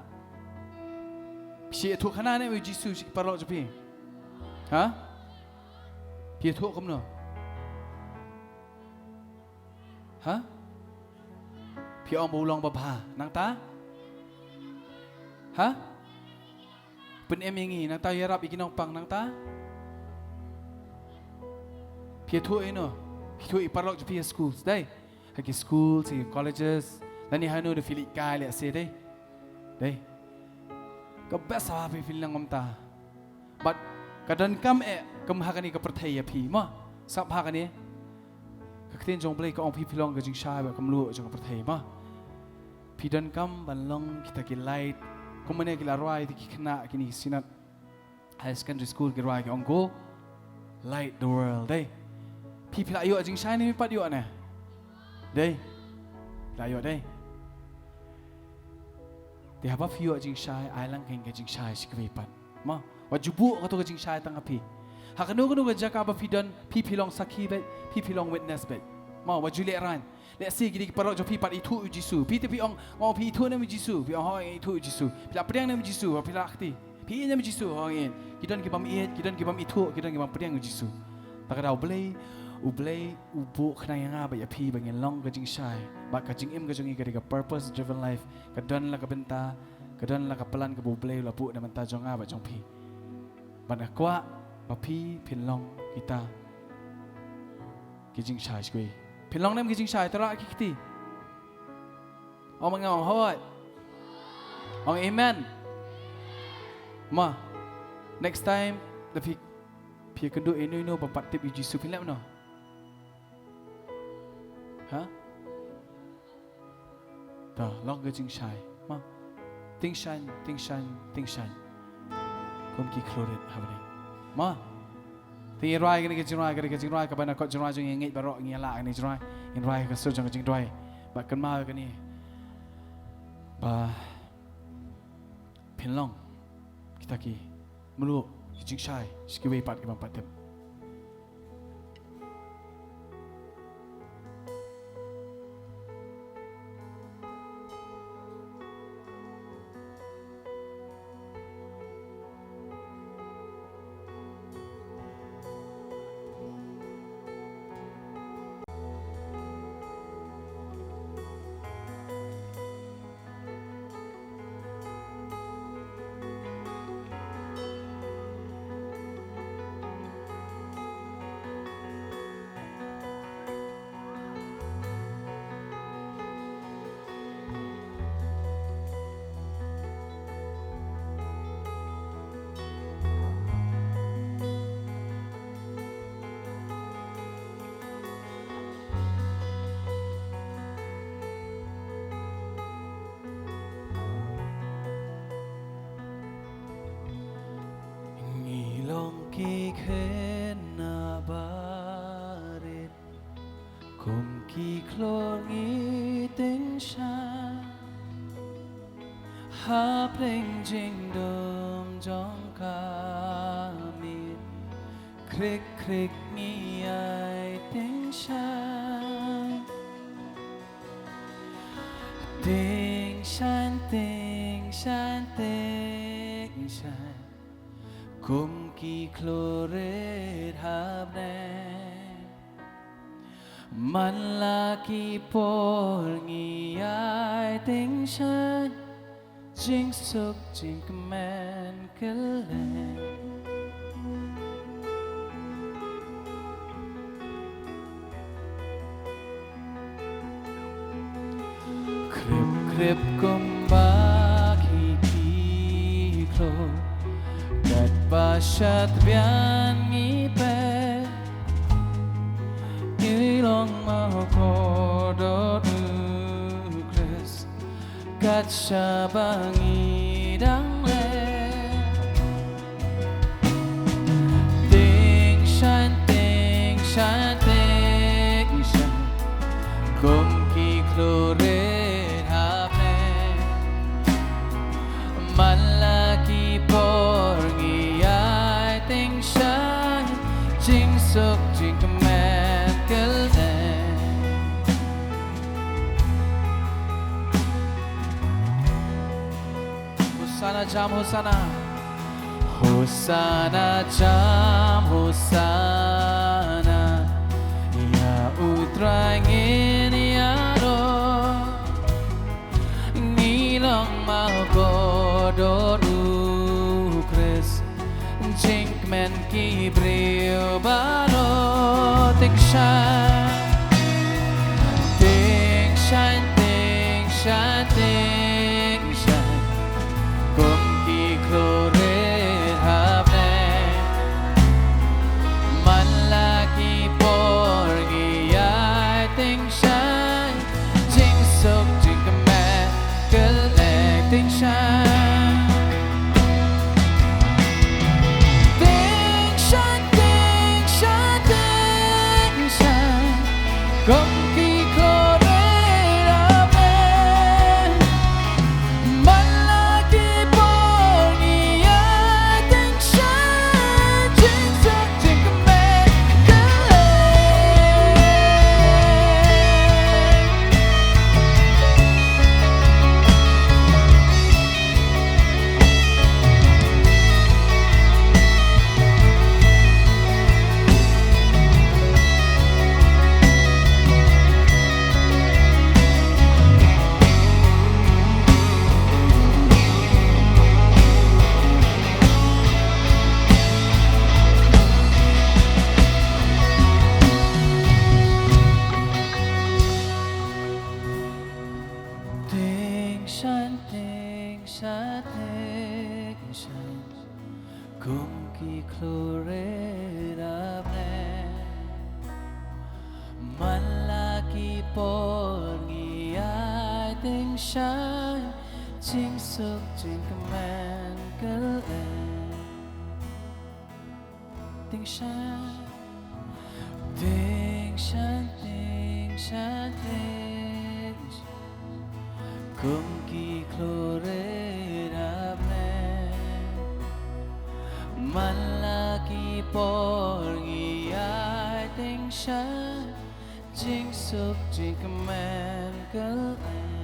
Phi ïathuh khana ne ïa u Jisu sha ki paralok jong phi? Ha? Phi ïathuh kumno? Ha? Phi ong ba u long babha. Nangta? Ha? Pynim ïa ngi, nangta ïarap ïa ki nongpang, nangta? Phi ïathuh ïano? Phi ïathuh ïa ki paralok jong phi ha schools, dei? Ha ki schools, ha ki colleges, lane hano da phi leit kai lehse, dei? Dei. Ka best ha phi phi long kumta. Bad ka donkam eh kum ha kane ka pyrthei ïa phi, mo? Sngap ha kane. Ka ktien jong U Blei ka ong phi phi long ka jingshai bad ka mluh jong ka pyrthei, mo? Phi donkam ban long kita ki light. Kumne ki la rwai ïa ki khynnah kine ki Synod Higher Secondary School ki rwai ki ong go light the world, dei. Phi phi la ïoh jingshai ne em pat ïoh ne? Dei. La ïoh, dei. Te haba phi ïoh jingshai, ai lang kein ka jingshai sha kiwei pat. Mo, wat ju buh kato ka jingshai tang ha phi. Ha kano kano ka jaka ba phi don, phi phi long sakhi beit, phi phi long witness beit. Mo, wat ju lehraiñ. Lehse ki dei ki paralok jong phi pat ithuh ïa u Jisu. Phi te phi ong, mo, phi ithuh ne em ïa u Jisu? Phi ong, hooid, nga ithuh ïa u Jisu. Phi la pdiang ne em ïa u Jisu? Phi la kti. Phi ïeit ne em ïa u Jisu? Hooid, nga ïeit. Ki don ki bym ïeit, ki don ki bym ithuh, ki don ki bym pdiang ïa u Jisu. Te ka daw U Blei, U Blei u buh khnang ïa nga bad ïa phi ba ngin long ka jingshai. Bad ka jingim ka jong ngi ka dei ka purpose driven life. Ka don la ka bynta, ka don la ka plan kaba U Blei u la buh na bynta jong nga bad jong phi. Bad nga kwah ba phi phin long kita ki jingshai sha kiwei. Phin long ne em ki jingshai, to rah ki kti. Ong ma nga, ong hooid. Ong amen. Mo, next time da phi, phi ïakynduh ïano ïano ba pat tip ïa u Jisu, phin leh kumno? Ha? To long ka jingshai. Mo. Tyngshaiñ, tyngshaiñ, tyngshaiñ. Kum ki khlur rit ha bneng. Mo. Te ngin rwai kane ka jingrwai, kane ka jingrwai kaba na kot jingrwai jong ngi, ngeit baroh ngi ïa la kane ka jingrwai. Ngin rwai ha ka sur jong ka jingduwai. Bad kynmaw ïa kane. Ba phin long kita ki mluh, ki jingshai sha kiwei pat ki bym pat tip. Ngi long ki khynnah barit, kum ki khlur ngi tyngshaiñ. Hapdeng jingdum jong ka miet, khrik khrik ngi ïai tyngshaiñ. Tyngshaiñ, tyngshaiñ, tyngshaiñ. Kum ki khlur rit hapdeng. Man la ki por ngi ïai tyngshaiñ, jingsuk jingkmen kylleng. Khrip khrip kumba ki khlur, katba shad biang ngi peit. Ngi long markhor Kat shaba ngi dang leh. Tyngshaiñ, tyngshaiñ, tyngshaiñ. Kum ki khlur rit hapdeng. Man la ki por ngi ïai tyngshaiñ. Jingsuk jingkmen kylleng. Hosanna jam, Hosanna. Hosanna jam, Hosanna. Ïa U Trai ngin ïaroh. Ngi long mawkordor U Khrist. Jingkmen ki briew baroh. Tyngshaiñ, tyngshaiñ, tyngshaiñ, tyngshaiñ. Kum ki khlur rit hapdeng. Man la ki por ngi ïai tyngshaiñ. Jingsuk jingkmen kylleng. Tyngshaiñ. Tyngshaiñ, tyngshaiñ, tyngshaiñ. Kum ki khlur rit hapdeng. Man la ki por ngi ïai tyngshaiñ. Jingsuk jingkmen kylleng. Tyngshaiñ, tyngshaiñ, tyngshaiñ. Kum ki khlur rit hapdeng. Man la ki por ngi ïai tyngshaiñ. Jingsuk jingkmen kylleng. Tyngshaiñ, tyngshaiñ, tyngshaiñ, tyngshaiñ. Kum ki khlur rit hapdeng. Man la ki por ngi ïai tyngshaiñ. Jingsuk jingkmen kylleng.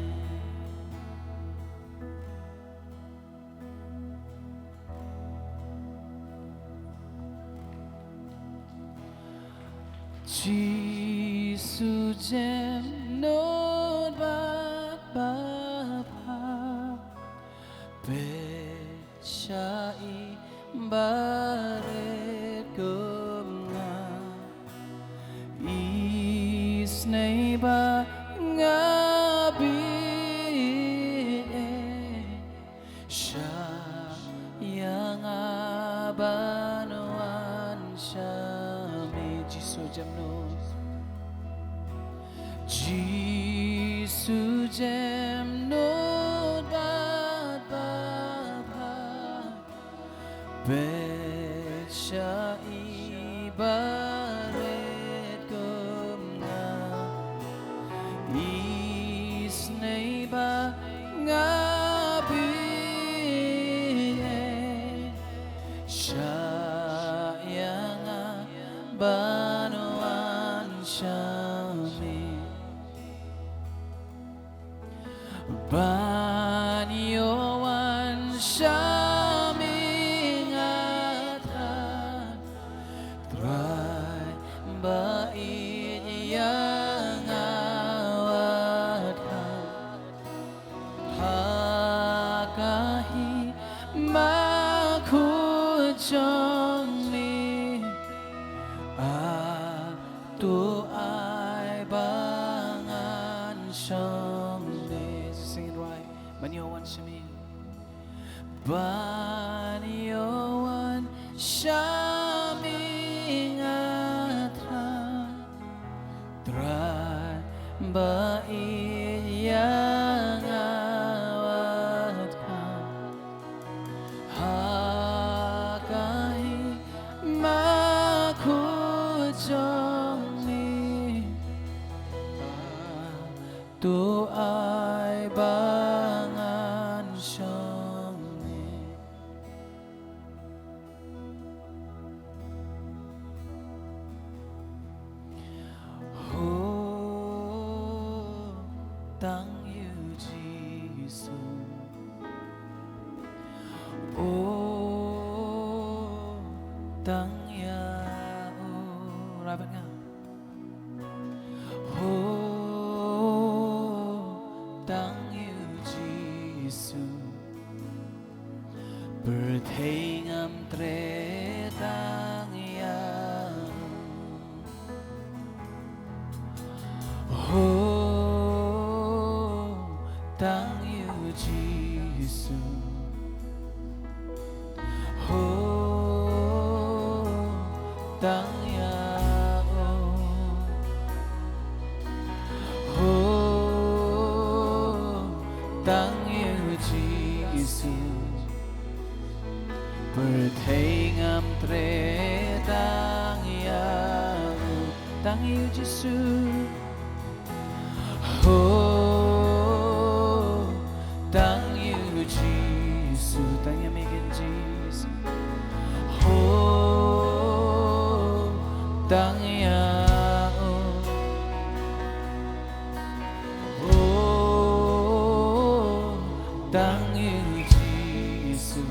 Jisu jem nud bad babha. Peit sha i barit kum nga. Isynei ba nga bieit. Shah ïa nga ban wan sha me. Jisu jem nud. Jisu jem nud bad babha. Peit sha i barit kum nga. Isynei ba nga bieit. Shah ïa nga ban wan sha me. Ban ïoh wan sha me nga Trai. Trai ba ïeit ïa nga wat ha. Ha ka hima khuid jong me. A to ai ba ngan shong me. Sing it right. Ban ïoh wan sha me. Ban ïoh wan sha me nga Trai. Trai ba ïeit ïa nga Tang ïa u Jisu. O, tang ïa u. Rabat nga. O, tang ïa u Jisu. Pyrthei ngam treh tang ïa u. Ho, tang ïa u Jisu. Ho, tang ïa u. Ho, tang ïa u Jisu. Pyrthei ngam treh tang ïa u. Tang ïa u Jisu. Ho, tang ïa u Jisu. Tang ïa me ken Jisu. Ho, tang ïa u. O, tang ïa u Jisu.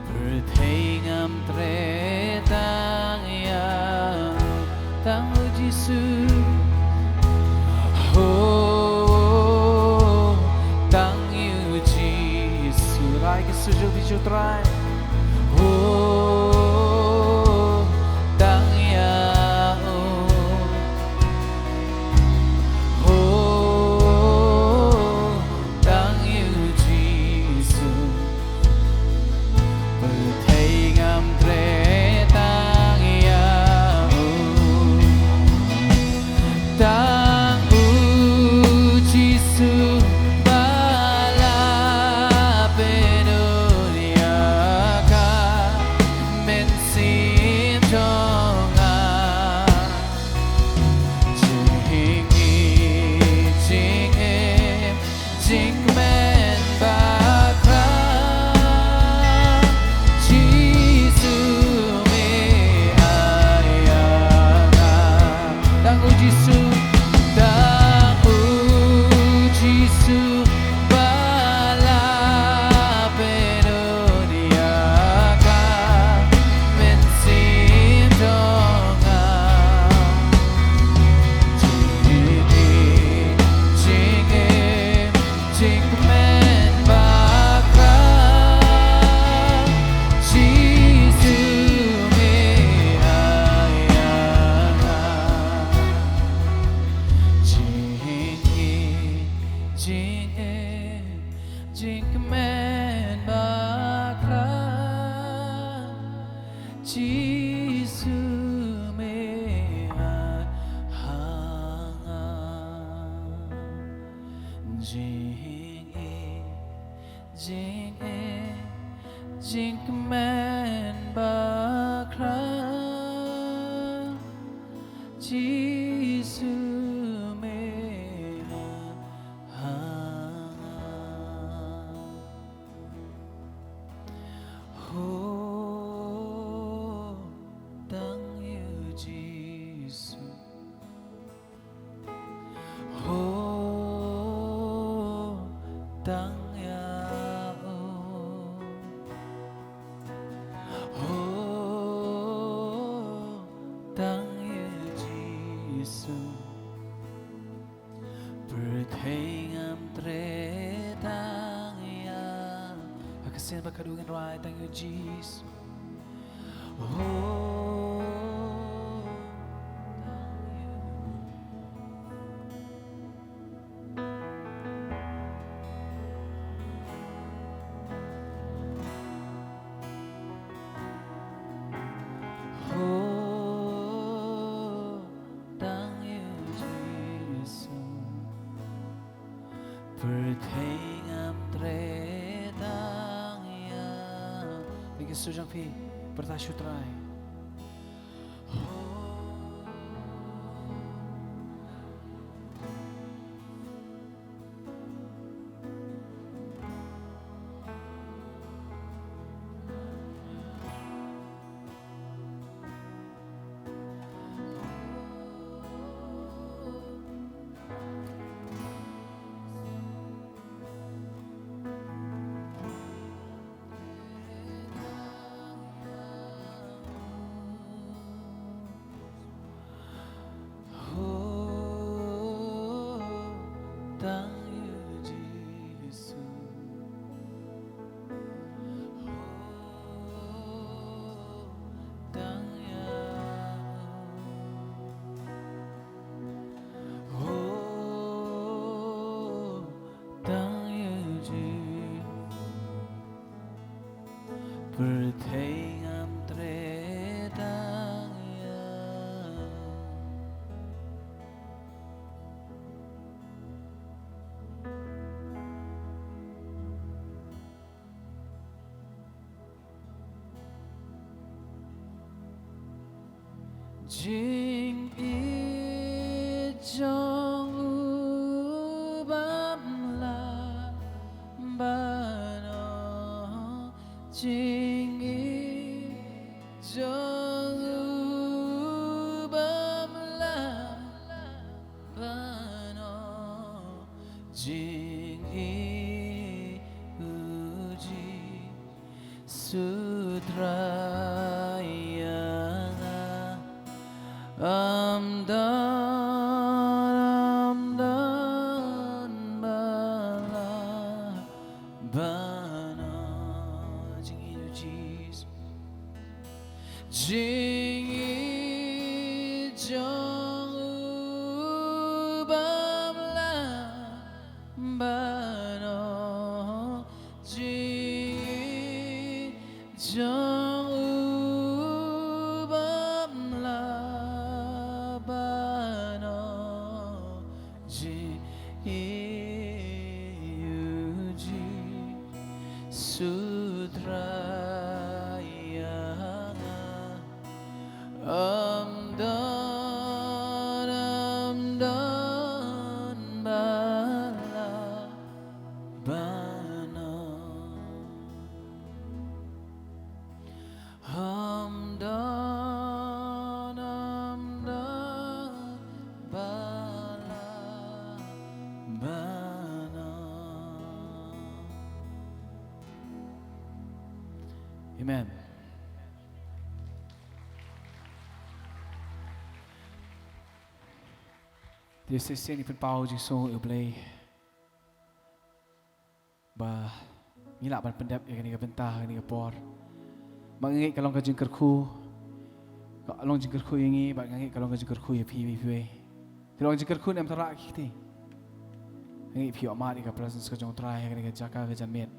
Pyrthei ngam treh tang ïa u. Tang u Jisu. Ho, tang ïa u Jisu. Rai ki sur jong phi sha u Trai. Ho, tang ïa u. Ho, tang ïa u Jisu. Pyrthei ngam treh tang ïa u. Tang u Jisu ba la pynlut ïa ka mynsiem jong nga. Jingim, jingim, jingkmen bakhraw. Jisu me ai ïa nga. Tang u Jisu, tang u Jisu ba la pynlut ïa ka mynsiem jong nga. Jingim, jingim, jingkmen bakhraw. Jisu me ai ïa nga. Jingim, jingim, jingkmen bakhraw. Jisu me ai ha nga. Jingim, jingim, jingkmen bakhraw. Jisu me ai ha nga. Ho, tang ïa u Jisu. Ho, tang ïa u. Ho, tang ïa u Jisu. Pyrthei ngam treh tang ïa u. Ha ka sien ba khadduh ngin rai, tang ïa u Jisu. Ho, tang ïa u. Ho, tang ïa u Jisu. Pyrthei ngam treh tang ïa u. Tang ïa u Jisu jong phi, pyrta sha u Trai. Pyrthei ngam treh tang ïa. Jingïeit jong u bym lah ban ong, jingïeit jong u bym lah ban ong, jingïeit u Jisu Trai ïa nga. Ym don, ym don ba lah ban ong, jingïeit u Jisu. Jingïeit jong u bym lah ban ong, jingïeit jong u bym lah ban ong, jingïeit u Jisu Trai ïa nga. Ym don, ym don ba lah ban ong. Ym don, ym don ba lah ban ong. Amen. Te shisien ngi pynpaw jingsngew ïa U Blei ba ngi lah ban pyndep ïa kane ka bynta, kane ka por. Ba nga ngeit ka long ka jingkyrkhu, ka long jingkyrkhu ïa ngi, bad nga ngeit ka long ka jingkyrkhu ïa phi, phi, phi. Te long jingkyrkhu ne em, to rah ki kti. Nga ngeit phi ïoh mad ïa ka presence ka jong U Trai ha kane ka jaka ka janmiet.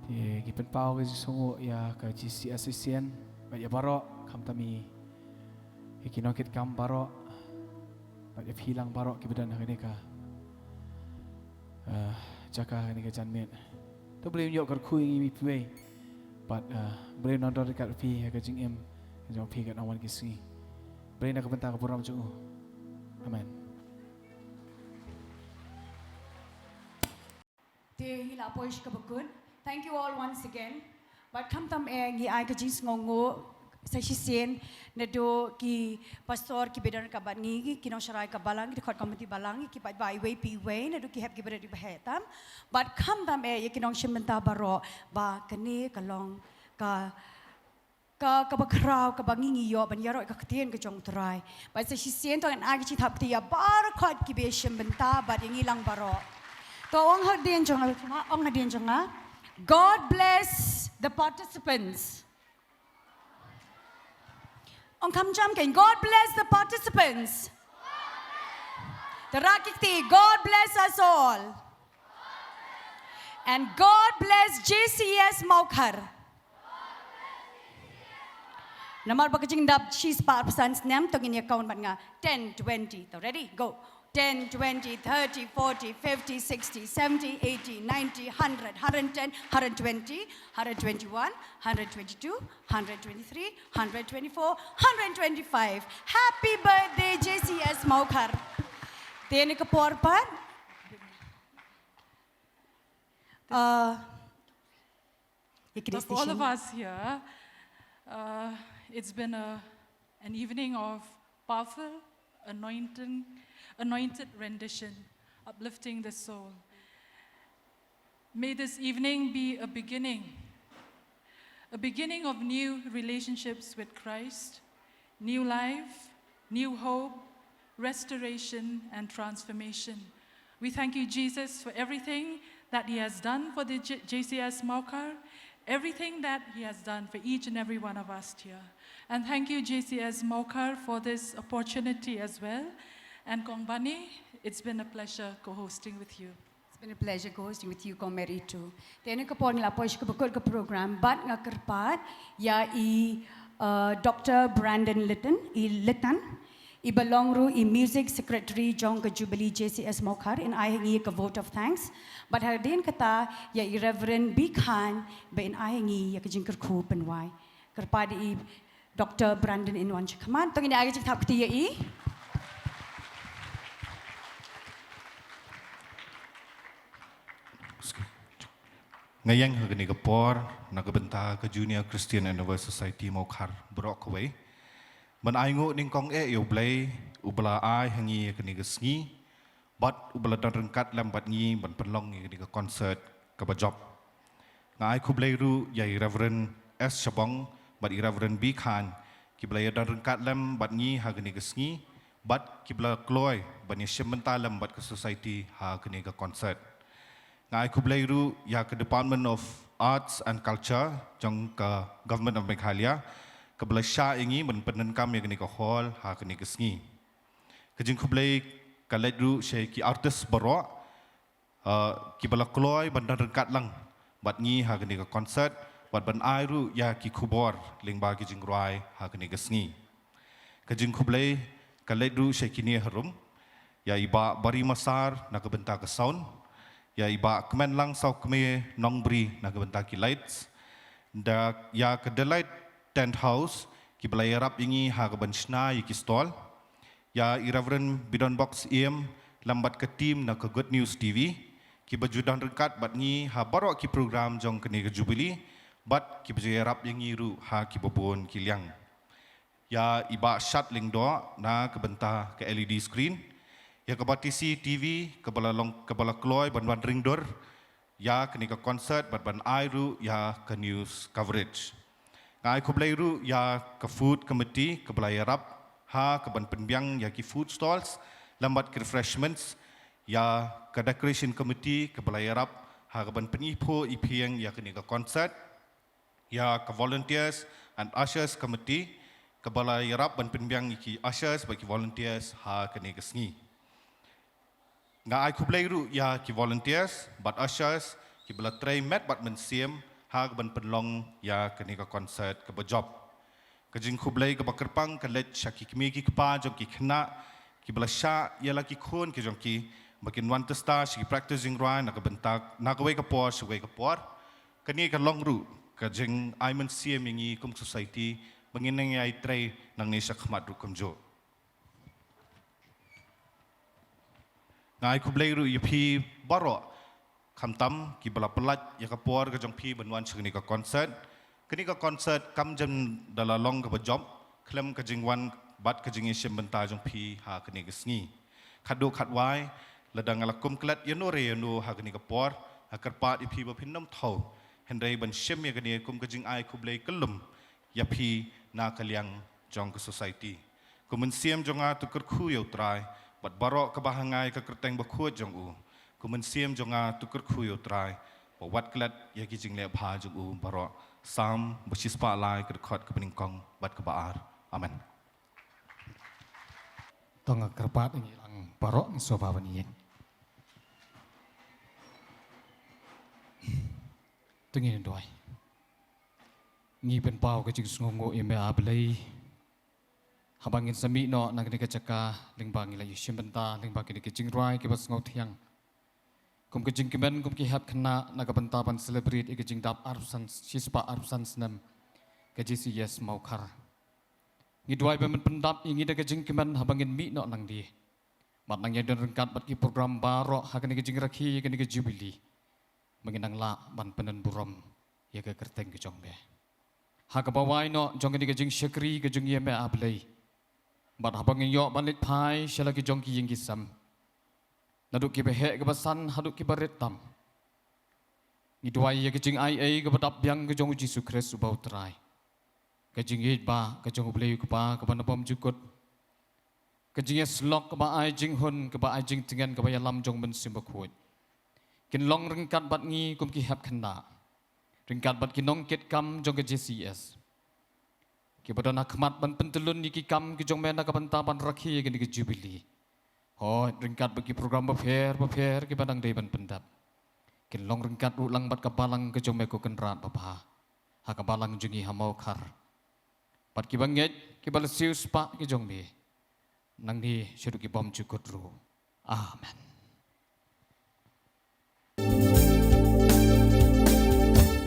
Te ngi pynpaw ka jingsngew ïa ka G C S shisien, bad ïa baroh, khamtam ïa ki nongkitkam baroh, bad ïa phi lang baroh kiba don ha kane ka ah, jaka kane ka janmiet. To Blei un ïoh kyrkhu ïa ngi iwei pa iwei. Bad, ah, Blei un nang don ryngkat bad phi ha ka jingim ka jong phi katno wan ki sngi. Blei na ka bynta ka burom jong u. Amen. Te ngi la poi sha kaba kut. Thank you all once again. Bad khamtam eh ngi ai ka jingsngewnguh sa shisien naduh ki pastor kiba don ryngkat bad ngi, ki nongsharai ka balang, ki dkhot komiti balang, ki paidbah iwei pa iwei, naduh ki hep kiba rit kiba heh tam. Bad khamtam eh ïa ki nongshim bynta baroh ba kane ka long ka, ka, kaba khraw kaba ngi ngi ïoh ban ïaroh ïa ka ktien ka jong U Trai. Bad sa shisien to ngan ai ka jingthap kti ïa baroh kiba shim bynta bad ïa ngi lang baroh. To ong hadien jong nga, ong hadien jong nga. God bless the participants. Ong kham jam kein, God bless the participants. To rah ki kti, God bless us all. And God bless J C S Mawkhar. Namar ba ka jingdap shispah arphew san snem, to ngin ïa count bad nga. Ten, twenty. To ready? Go. Ten, twenty, thirty, forty, fifty, sixty, seventy, eighty, ninety, hundred, hundred ten, hundred twenty, hundred twenty-one, hundred twenty-two, hundred twenty-three, hundred twenty-four, hundred twenty-five. Happy birthday, J C S Mawkhar. Te ïa kane ka por pat, uh, Look, all of us here, uh, it's been a, an evening of powerful, anointing, anointed rendition, uplifting the soul. May this evening be a beginning, a beginning of new relationships with Christ, new life, new hope, restoration, and transformation. We thank you, Jesus, for everything that He has done for the J-, J C S Mawkhar, everything that He has done for each and every one of us here. And thank you, J C S Mawkhar, for this opportunity as well. And Kong Bani, it's been a pleasure co-hosting with you. Been a pleasure hosting with you, Kong Mary, too. Te ïa kane ka por ngi la poi sha kaba kut ka program, bad nga kyrpad ïa i uh, Doctor Brandon Litton, i Litton, i ba long ruh i Music Secretary jong ka Jubilee J C S Mawkhar, in ai ha ngi ka vote of thanks. Bad hadien kata ïa i Reverend B Khan ba in ai ha ngi ïa ka jingkyrkhu pynwai. Kyrpad ïa i Doctor Brandon in wan sha khmat. To ngin ai ka jingthap kti ïa i. Nga ïeng ha kane ka por na ka bynta ka Junior Christian Endeavour Society Mawkhar baroh kawei ban ai nguh nyngkong eh ïa U Blei uba la ai ha ngi ïa kane ka sngi, bad uba la don ryngkat lem bad ngi ban pynlong ïa kane ka concert kaba jop. Nga ai khublei ruh ïa i Reverend S Shabong bad i Reverend B Khan, kiba la ïa don ryngkat lem bad ngi ha kane ka sngi, bad kiba la kloi ban ïa shim bynta lem bad ka society ha kane ka concert. Nga ai khublei ruh ïa ka Department of Arts and Culture jong ka Government of Meghalaya, kaba la shah ïa ngi ban pyndonkam ïa kane ka hall ha kane ka sngi. Ka jingkhublei ka leit ruh sha ki artist baroh, uh, kiba la kloi ban don ryngkat lang bad ngi ha kane ka concert, bad ban ai ruh ïa ki khubor lyngba ki jingrwai ha kane ka sngi. Ka jingkhublei ka leit ruh sha kine harum, ïa i Bah Bari Masar na ka bynta ka sound, ïa i Bah Kmenlang Sawkmie Nongbri na ka bynta ki lights, da ïa ka Delight Tent House, kiba la ïarap ïa ngi ha kaban shna ïa ki stall, ïa i Reverend Bidon Box Ïem lem bad ka team na ka Good News T V, kiba ju don ryngkat bad ngi ha baroh ki program jong kane ka Jubilee, bad kiba ju ïarap ïa ngi ruh ha kiba bun ki liang. Ïa i Bah Shad Lyngdoh na ka bynta ka L E D screen, ïa ka Batesi T V kaba la long, kaba la kloi ban wan ring dur ïa kane ka concert bad ban ai ruh ïa ka news coverage. Nga ai khublei ruh ïa ka food committee kaba la ïarap ha kaban pynbiang ïa ki food stalls lem bad ki refreshments, ïa ka decoration committee kaba la ïarap ha kaban pyniphuh iphieng ïa kane ka concert, ïa ka volunteers and ushers committee kaba la ïarap ban pynbiang ïa ki ushers bad ki volunteers ha kane ka sngi. Nga ai khublei ruh ïa ki volunteers bad ushers kiba la trei met bad mynsiem ha kaban pynlong ïa kane ka concert kaba jop. Ka jingkhublei kaba kyrpang ka leit sha ki kmie ki kpa jong ki khynnah kiba la shah ïa la ki khun ki jong ki ba kin wan testa sha ki practice jingrwai na ka bynta, na kawei ka por sha kawei ka por. Kane ka long ruh ka jingai mynsiem ïa ngi kum society ba ngin nang ïai trei nangne sha khmat ruh kumjuh. Nga ai khublei ruh ïa phi baroh, khamtam kiba la pyllait ïa ka por ka jong phi ban wan sha kane ka concert. Kane ka concert kam jan da la long kaba jop khlem ka jingwan bad ka jingïashim bynta jong phi ha kane ka sngi. Khatduh khatwai, lada nga la kum klet ïano re ïano ha kane ka por, nga kyrpad ïa phi ba phin nym thaw, hynrei ban shim ïa kane kum ka jingai khublei kyllum ïa phi na ka liang jong ka society. Ko Mynsiem jong nga, to kyrkhu ïa U Trai bad baroh kaba ha ngai ka kyrteng bakhuid jong u. Ko Mynsiem jong nga, to kyrkhu ïa U Trai bad wat klet ïa ki jingleh bha jong u baroh. Salm ba shispah lai, ka dkhot kaba nyngkong bad kaba ar. Amen. To nga kyrpad ïa ngi lang baroh, ngi sngewbha ban ïeng. To ngin duwai. Ngi pynpaw ka jingsngewnguh ïa me, A Blei, haba ngin sa mih noh na kane ka jaka lyngba ngi la ïashim bynta lyngba kine ki jingrwai kiba sngewthiang. Kum ka jingkmen kum ki hep khynnah na ka bynta ban celebrate ïa ka jingdap arphew san, shispah arphew san snem ka J C S Mawkhar. Ngi duwai ba men pyndap ïa ngi da ka jingkmen haba ngin mih noh nangne. Bad nang ïa don ryngkat bad ki program baroh ha kane ka jingrakhe ïa kane ka Jubilee, ba ngin nang lah ban pyndon burom ïa ka kyrteng ka jong me. Ha kaba wai noh jong kane ka jingshakri ka jong ngi, A Blei, bad haba ngin ïoh ban leit phai sha la ki jong ki ïing ki sem, naduh kiba heh kiba san haduh kiba rit tam, ngi duwai ïa ka jingaiei kaba dap biang ka jong U Jisu Khrist uba U Trai, ka jingïeit ba ka jong U Blei U Kpa kaba na bymjukut, ka jingïasyllok kaba ai jinghun, kaba ai jingtngen, kaba ïalam jong U Mynsiem Bakhuid, kin long ryngkat bad ngi kum ki hep khynnah, ryngkat bad ki nongkitkam jong ka J C S, kiba don ha khmat ban pyntyllun ïa ki kam ki jong me na ka bynta ban rakhe ïa kane ka Jubilee. Hooid, ryngkat bad ki program bapher bapher kiba dang dei ban pyndep, kin long ryngkat ruh lang bad ka balang ka jong me ko Kynrad babha, ha ka balang jong ngi ha Mawkhar. Bad kiba ngeit kiba la siewspah ki jong me, nangne shaduh ki bymjukut ruh. Amen.